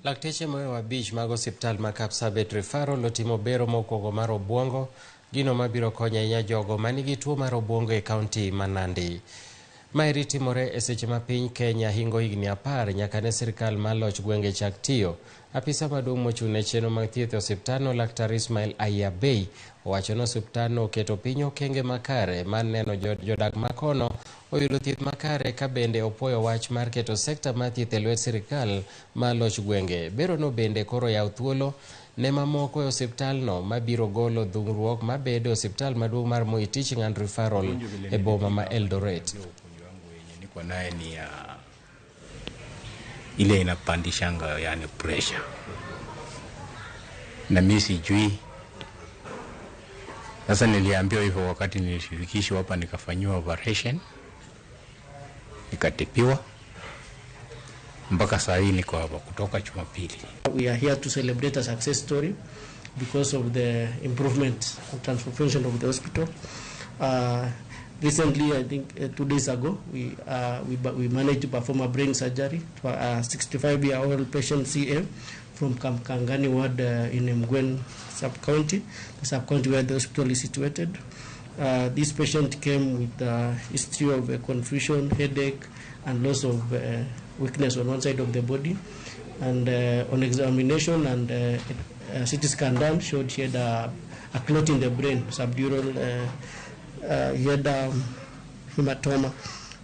Lakteche moyo abich mag osiptal ma Kapsabet Referral otimo bero mokwongo mar obwongo, gino mabiro konyo ahinya jogo manigi tuo mar obwongo e kaunti ma Nandi. Maeri timore e seche ma piny Kenya hingo higni 10 nyaka ne sirkal mar loch gwenge chak tiyo. Apisa maduong' mochung' ne chenro mag thieth e osiptalno, Laktar Ismail Ayabei, owacho ni osiptalno oketo piny okenge makare mar neno jodak makono oyudo thieth makare, ka bende opuoyo wach mar keto sekta mar thieth e lwet sirkal mar loch gwenge. Berono bende koro yawo thuolo ne mamoko e osiptalno mabiro golo dhungruok mabedo e osiptal maduong' mar Moi Teaching and Referral e boma ma Eldoret. Niko naye ni ya ile inapandishanga, yani pressure, na mimi sijui. Sasa niliambiwa hivyo wakati nilishirikishwa hapa, nikafanyiwa operation, nikatibiwa, mpaka saa hii niko hapa kutoka Jumapili. We are here to celebrate a success story because of the improvement and transformation of the hospital. Recently, I think 2 days ago, we managed to perform a brain surgery to a 65-year-old patient CA from Kangani ward in Mgwen sub-county, the sub-county where the hospital is situated. This patient came with a history of confusion, headache, and loss of weakness on one side of the body. And on examination and CT scan done showed she had a clot in the brain, subdural. He had hematoma,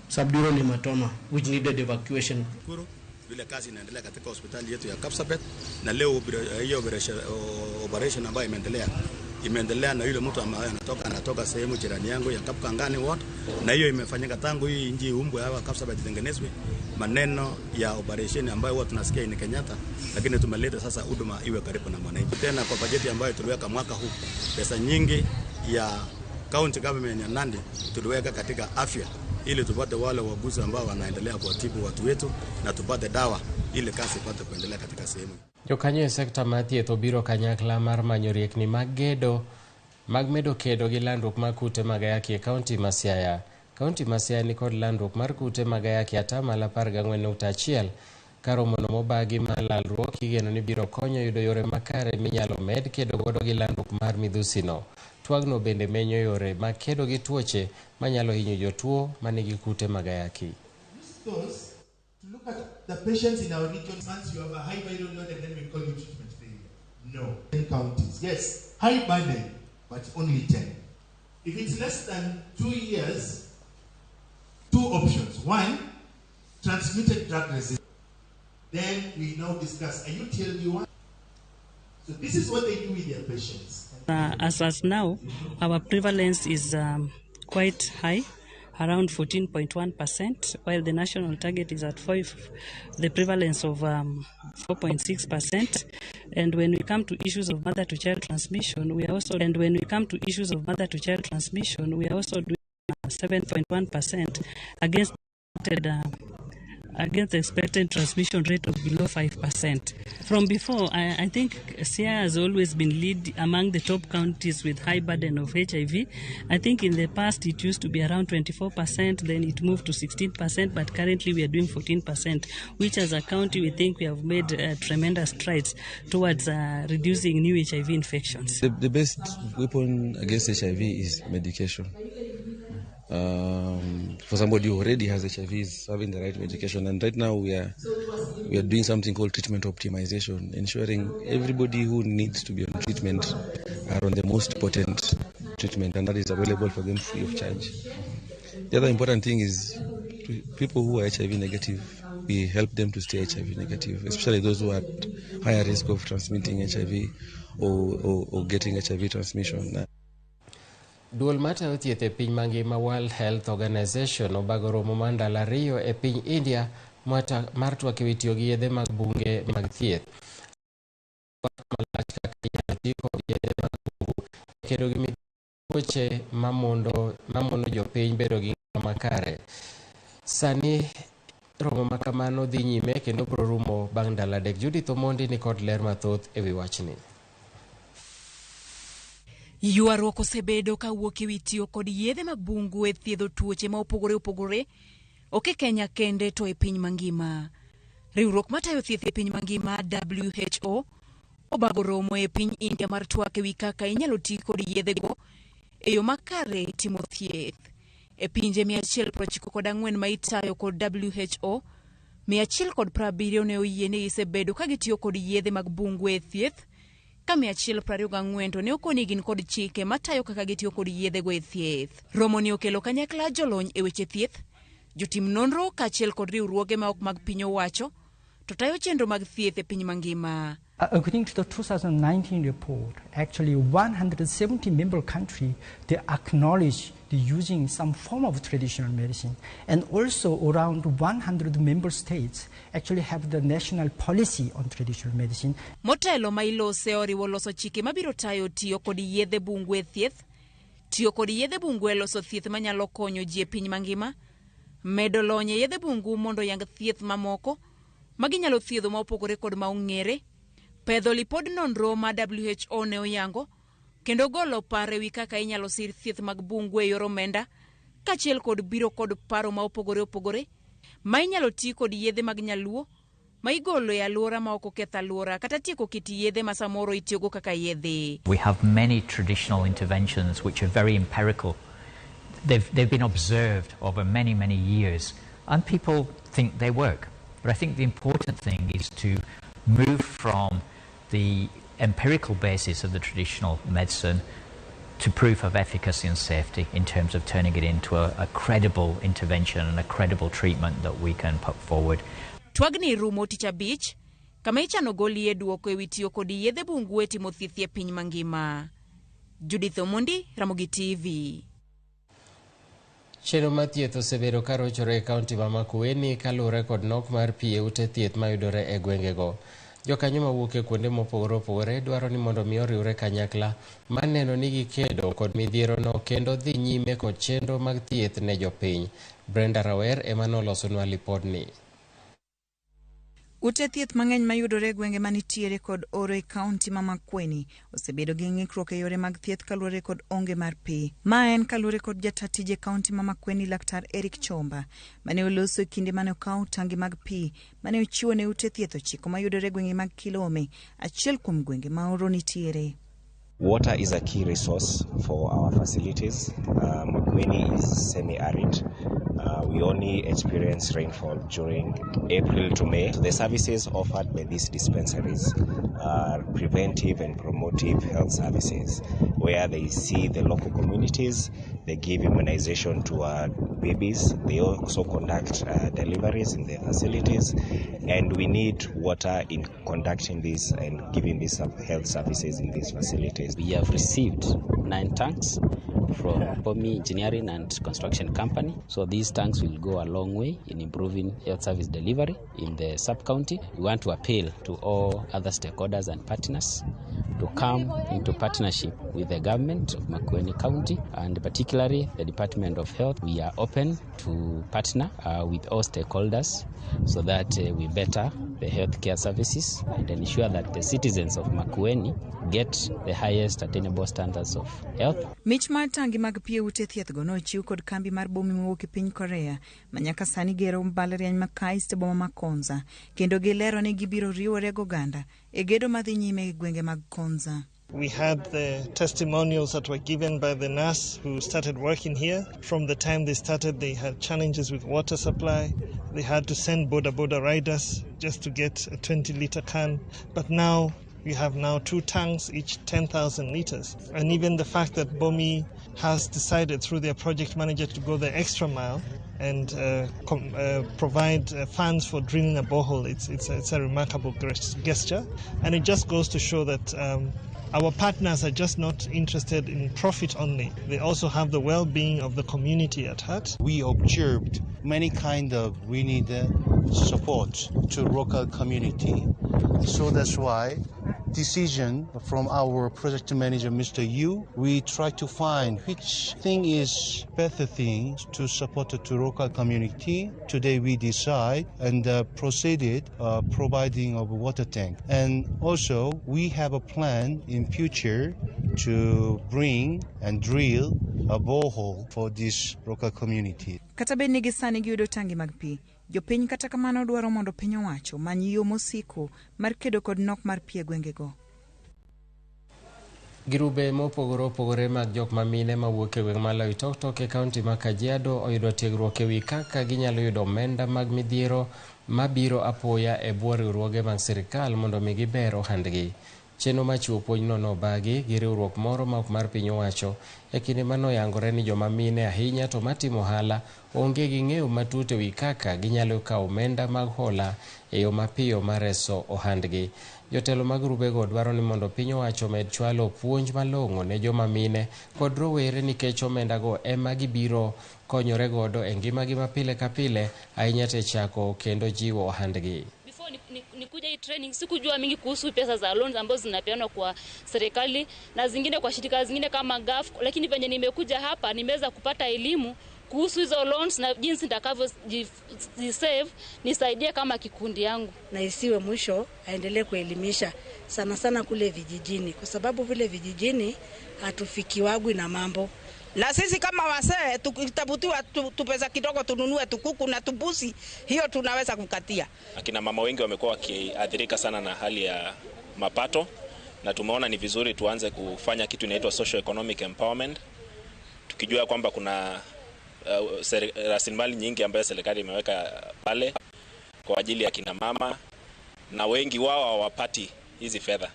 subdural hematoma, which needed evacuation. Vile kazi inaendelea katika hospitali yetu ya Kapsabet, na leo hiyo operation ambayo imeendelea na yule mtu ambaye anatoka sehemu jirani yangu ya Kapkangani ward, na hiyo imefanyika tangu hii nchi umbwe hapa Kapsabet itengenezwe. Maneno ya operation ambayo huwa tunasikia ni Kenyatta, lakini tumeleta sasa huduma iwe karibu na mwananchi. Tena kwa bajeti ambayo tuliweka mwaka huu, pesa nyingi ya county government ya Nandi tuliweka katika afya ili tupate wale wauguzi ambao wanaendelea kuwatibu watu wetu na tupate dawa ili kazi ipate kuendelea katika sehemu. Jokanyo e sekta mar thieth obiro kanyakla mar manyo riekni mag gedo mag medo kedo gi landruok mar kute mag ayaki e kaunti ma Siaya. Kaunti ma Siaya nikod landruok mar kute mag ayaki 14.1 ka romono mobagi mar lalruok igeno ni biro konyo yudo yore makare minyalo med kedo godo gi landruok mar midhusino. Twagno bende menyo yore mag kedo gi tuoche manyalo hinyo jotuo manigi kute mag ayaki. Those to look at the patients in our region, once you have a high viral load and then we call you treatment failure. No. 10 counties. Yes, high burden, but only 10. If it's less than 2 years, two options. One, transmitted drug resistance. Then we now discuss, are you TLD1? So this is what they do with their patients. As of now, our prevalence is quite high, around 14.1%, while the national target is at 5, the prevalence of 4.6%. And when we come to issues of mother-to-child transmission, we are also doing 7.1% against the expected transmission rate of below 5%. From before, I think Siaya has always been lead among the top counties with high burden of HIV. I think in the past it used to be around 24%, then it moved to 16%, but currently we are doing 14%, which as a county we think we have made tremendous strides towards reducing new HIV infections. The best weapon against HIV is medication. For somebody who already has HIV is having the right medication, and right now we are doing something called treatment optimization, ensuring everybody who needs to be on treatment are on the most potent treatment, and that is available for them free of charge. The other important thing is people who are HIV negative, we help them to stay HIV negative, especially those who are at higher risk of transmitting HIV or getting HIV transmission. Duol matayo thieth e piny mangima World Health Organization obago romo mar ndalo ariyo e piny India mar twak ewi tiyo gi yedhe mag bunge mag thieth. Malach kaka inyalo ti kod yedhe mag bungu e kedo gi tuoche mamono jopiny bedo gi ngima makare. Sani romo makamano dhi nyime kendo biro rumo bang' ndalo 3. Judith Omondi ni kod ler mathoth ewi wachni. Ywaruok osebedo kawuok ewi tiyo kod yedhe mag bungu e thiedho tuoche ma opogore opogore, ok e Kenya kende to e piny mangima. Riwruok matayo thieth e piny mangima WHO obago romo e piny India mar twak ewi kaka inyalo ti kod yedhego e yo makare timo thieth. E pinje 194 ma itayo kod WHO, 170 ne oyie ni gisebedo ka gitiyo kod yedhe mag bungu e thieth, ka 124 to ne okoni gin kod chike matayo kaka gitiyo kod yedhego e thieth. Romo ni okelo kanyakla jolony e weche thieth, jotim nonro kaachiel kod riwruoge ma ok mag piny owacho to tayo chenro mag thieth e piny mangima. According to the 2019 report, actually 170 member countries, they acknowledge the using some form of traditional medicine. And also around 100 member states actually have the national policy on traditional medicine. Motelo ma ilose oriwo loso chike mabiro tayo tiyo kod yedhe bungu e thieth, tiyo kod yedhe bungu e loso thieth manyalo konyo ji e piny mangima, medo lony e yedhe bungu mondo yang thieth mamoko maginyalo thiedho ma opogore kod ma ong'ere, pedho lipod nonro ma WHO ne oyango, kendo golo paro ewi kaka inyalo sir thieth mag bungu e yor omenda kaachiel kod biro kod paro ma opogore opogore ma inyalo ti kod yedhe mag nyaluo ma igolo e alwora ma ok oketh alwora kata tieko kit yedhe ma samoro itiyogo kaka yedhe. We have many traditional interventions which are very empirical. They've been observed over many, many years, and people think they work. But I think the important thing is to move from the empirical basis of the traditional medicine to proof of efficacy and safety in terms of turning it into a credible intervention and a credible treatment that we can put forward. Twagni rumo tich abich kama ichano golie duoko ewi tiyo kod yedhe bungu e timo thieth e piny mangima. Judith Omondi, Ramogi TV. Chenro mar thieth osebedo ka rochore e kaunti ma Makueni kaluwore kod nok mar pi e ute thieth mayudore e gwengego. Jokanyo mawuok e kuonde mopogore opogore dwaro ni mondo mi oriwre kanyakla mar neno ni gikedo kod midhierono kendo dhi nyime kod chenro mag thieth ne jopiny. Brenda Rawer ema nolosonwa lipodni. Ute thieth mang'eny mayudore e gwenge manitiere kod oro e kaunti ma Makueni osebedo gi ng'ikruok e yore mag thieth kaluwore kod onge mar pi. Ma en kaluwore kod jata tije kaunti ma Makueni Laktar Eric Chomba mane oloso e kinde mane okawo tangi mag pi mane ochiwo ne ute thieth 9 mayudore e gwenge mag Kilome, achiel kuom gwenge ma oro nitiere. Water is a key resource for our facilities. Makueni is semi-arid. We only experience rainfall during April to May. So the services offered by these dispensaries are preventive and promotive health services, where they see the local communities, they give immunization to our babies, they also conduct deliveries in their facilities, and we need water in conducting this and giving these health services in these facilities. We have received 9 tanks from Bomi Engineering and Construction Company. So these tanks will go a long way in improving health service delivery in the sub-county. We want to appeal to all other stakeholders and partners to come into partnership with the government of Makueni County and particularly the Department of Health. We are open to partner with all stakeholders so that we better the healthcare services and ensure that the citizens of Makueni get the highest attainable standards of health. Mich mar tangi mag pi e ute thieth go nochiw kod kambi mar Bomi mowuok e piny Korea ma nyaka sani gero mbalariany ma KAIST e boma ma Konza, kendo gilero ni gibiro riwore goganda e gedo madhi nyime e gwenge mag Konza. We had the testimonials that were given by the nurse who started working here. From the time they started, they had challenges with water supply. They had to send boda boda riders just to get a 20-liter can. But now we have now 2 tanks, each 10,000 liters. And even the fact that Bomi has decided through their project manager to go the extra mile and provide funds for drilling a borehole, it's a remarkable gesture. And it just goes to show that our partners are just not interested in profit only. They also have the well-being of the community at heart. We observed many kind of we need support to local community. So that's why decision from our project manager, Mr. Yu, we try to find which thing is better thing to support to local community. Today we decide and proceeded providing of water tank. And also we have a plan in future to bring and drill a borehole for this local community. Kata bed ni gisani giyudo tangi mag pi, jopiny kata kamano dwaro mondo piny owacho many yo mosiko mar kedo kod nok mar pi e gwengego. Girube mopogore opogore mag jok mamine mawuok e gweng' ma Loitoktok e kaunti ma Kajiado oyudo tiegruok ewi kaka ginyalo yudo omenda mag midhiero mabiro apoya e bwo riwruoge mag sirikal mondo mi giber ohandgi. Chenro mar chiwo puonjno nobagi gi riwruok moro ma ok mar piny owacho e kinde manoyangore ni joma mine ahinya to matimo ohala onge gi ng'eyo matut ewi kaka ginyalo kawo omenda mag hola e yo mapiyo mar reso ohandgi. Jotelo mag grubego dwaro ni mondo piny owacho omed chwalo puonj malong'o ne joma mine kod rowere nikech omendago ema gibiro konyore godo e ngimagi ma pile ka pile ahinya te chako kendo jiwo ohandgi. Nikuja hii training sikujua mingi kuhusu pesa za loans ambazo zinapeanwa kwa serikali na zingine kwa shirika zingine kama GAF, lakini venye nimekuja hapa nimeweza kupata elimu kuhusu hizo loans na jinsi nitakavyo nisaidie kama kikundi yangu. Na isiwe mwisho, aendelee kuelimisha sana sana kule vijijini, kwa sababu vile vijijini hatufikiwagwi na mambo, Na sisi kama wasee tukitafutiwa tupesa kidogo tununue tukuku na tubusi, hiyo tunaweza kukatia. Akina mama wengi wamekuwa wakiathirika sana na hali ya mapato, na tumeona ni vizuri tuanze kufanya kitu inaitwa social economic empowerment, tukijua kwamba kuna rasilimali nyingi ambayo serikali imeweka pale kwa ajili ya kina mama, na wengi wao hawapati hizi fedha.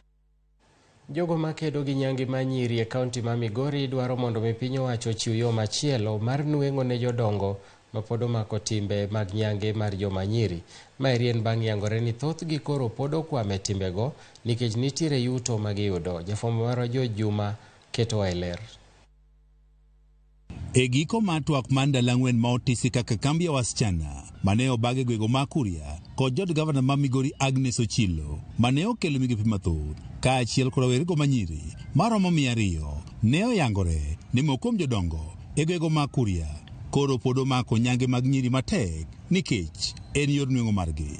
Jogo makedo gi nyange ma nyiri e kaunti ma Migori dwaro mondo mi piny owacho ochiw yo machielo mar nweng'o ne jodongo ma pod omako timbe mag nyange mar joma nyiri. Maeri en bang' yangore ni thothgi koro pod okwame timbego nikech nitiere yuto ma giyudo. Jafwambo marwa George Juma ketowa e ler. E giko mar twak mar ndalo ang'wen ma otisi kaka kambi ya wasichana mane obag e gwego ma Kuria kod jod gavana ma Migori Agnes Ochilo mane okelo migepe mathoth kaachiel kod rowerego manyiri maromo 200 ne oyangore ni moko kuom jodongo e gwego ma Kuria koro pod omako nyange mag nyiri matek nikech en yor nweng'o margi.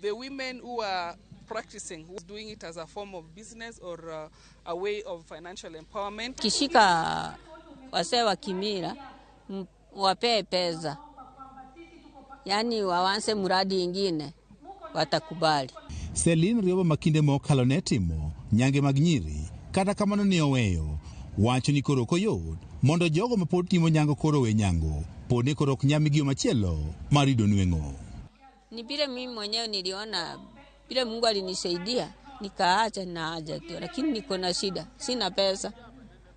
The women who are practicing, who are doing it as a form of business or a way of financial empowerment. Kishika wasee wa kimila wapee pesa, yani waanze mradi ingine watakubali. Celine Rioba makinde mokalo ne timo nyange mag nyiri kata kamano ne oweyo wacho ni koro ok oyot mondo jogo mapod timo nyango koro we nyango pod ni koro ok nyal migi yo machielo mar yudo nweng'o. Ni vile mimi mwenyewe niliona vile Mungu alinisaidia nikaacha na haja tu, lakini niko na shida, sina pesa,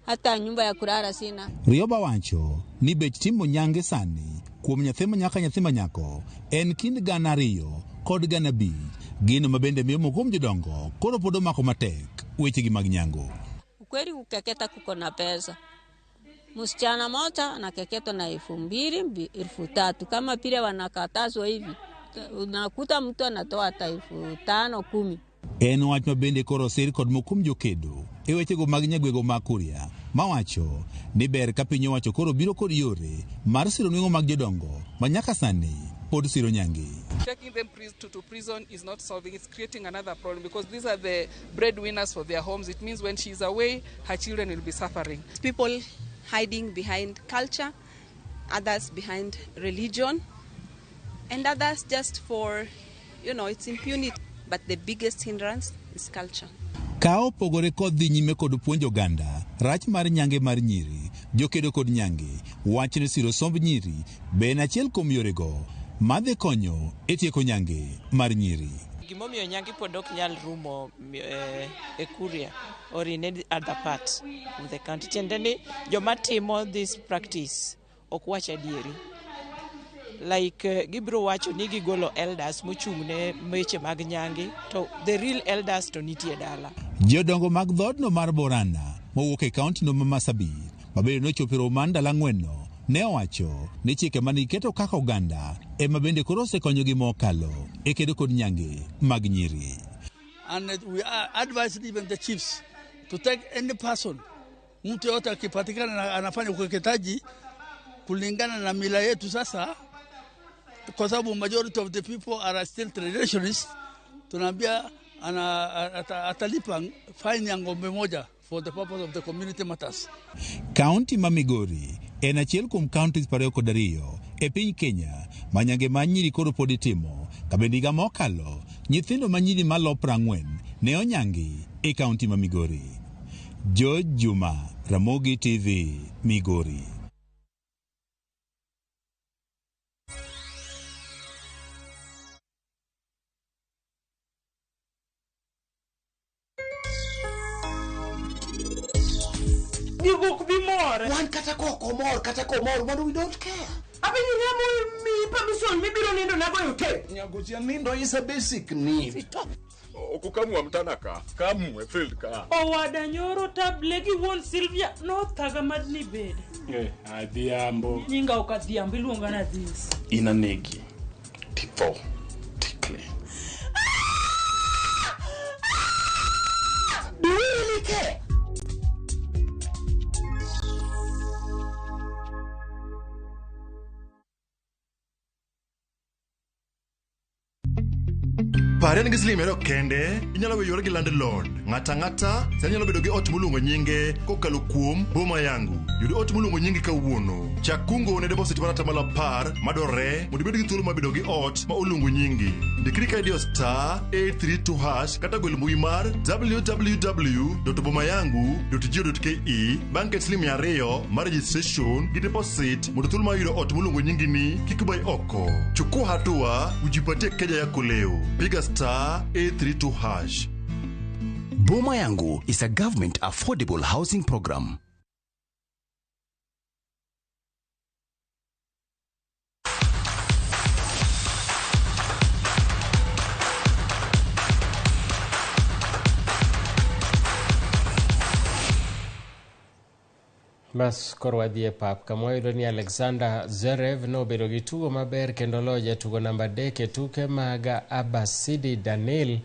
hata nyumba ya kulala sina. Rioba wacho ni bech timo nyange sani kuom nyathi ma nyaka nyathi ma nyako en kind 2,000 kod 5,000, gino mabende miyo moko kuom jodongo koro pod omako matek wechegi mag nyango. Ukweli kukeketa kuko na pesa. Msichana moja anakeketwa na 2,000, 3,000 kama vile wanakatazwa hivi. Unakuta mtu anatoa hata 5,000, 10,000. En wach mabende koro osir kod moko kuom jokedo e wechego mag nyagwego ma Kuria mawacho ni ber ka piny owacho koro biro kod yore mar siro nweng'o mag jodongo ma nyaka sani pod siro nyange. Taking them to prison is not solving, it's creating another problem, because these are the breadwinners for their homes. It means when she's away, her children will be suffering. People hiding behind culture, others behind religion, and others just for, you know, it's impunity. But the biggest hindrance is culture. Ka opogore kod dhi nyime kod puonjo oganda rach mar nyange mar nyiri, jokedo kod nyange wach ni siro somb nyiri be en achiel kuom yorego madhi konyo e tieko nyange mar nyiri. Gimomiyo nyange pod ok nyal rumo e Kuria or in any other part of the country, tiende ni joma timo this practice ok wach adieri. Like gibiro wacho ni gigolo elders mochung' ne weche mag nyange, to the real elders to nitie dala. Jodongo mag dhoodno mar Borana mowuok e kaunti no ma Marsabit mabende nochopo e romo mar ndalo ang'wen-no ne owacho ni chike mane giketo kaka oganda ema bende koro osekonyogi mokalo e kedo kod nyange mag nyiri. And we are advised even the chiefs to take any person, mtu yote akipatikana anafanya ukeketaji kulingana na mila yetu sasa, kwa sababu majority of the people are still traditionalists, tunaambia atalipa fine ya ng'ombe moja for the purpose of the community matters. Kaunti ma Migori en achiel kuom counties 22 e piny Kenya ma nyange ma nyiri koro pod itimo, ka bende higa mokalo nyithindo ma nyiri malo 40 ne onyangi e kaunti ma Migori. George Juma, Ramogi TV, Migori. Wan kata kok omor, kata komor, man we don't care. Apenji ni mi permission mibiro nindo nago e hotel. Nyagosia, nindo is a basic need. Stop. Okukamwa mtana ka, kamwe field ka. Owada nyoro table gi wuon Sylvia nothaga madni bede. Adhiambo. Nyinga ok Adhiambo, iluonga na Adhis. Inanegi. Titho. Tikle. Do you really care? Pare ni gi siling 200 kende, inyalo weyo ywari gi landlord. Ng'ato ang'ata sani nyalo bedo gi ot moluongo nyinge kokalo kuom Boma Yangu. Yud ot moluongo nyingi kawuono. Chak kungo ne deposit mar 10% madwarore mondo ibed gi thuolo mar bedo gi ot ma oluongo nyingi. Ndikri ka idiyo star 832# kata gwel mbui mar www.bomayangu.go.ke bang' ket siling 200 mar registration gi deposit mondo thuolo mar yudo ot moluongo nyingi ni kik bai oko. Chukua hatua ujipatie keja yako leo. Piga star 832#. Boma Yangu is a government affordable housing program. Bas koro wadhi e pap kama wayudo ni Alexander Zverev nobedo gi tugo maber kendo loyo jatugo namba 3 e tuke mag Abasidi Daniil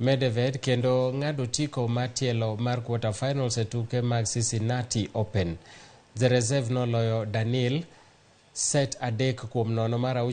Medvedev kendo ng'ado otiko mar tielo mar quarter finals e tuke mag Cincinnati Open. Zverev noloyo Daniil set 3-0 mar 6.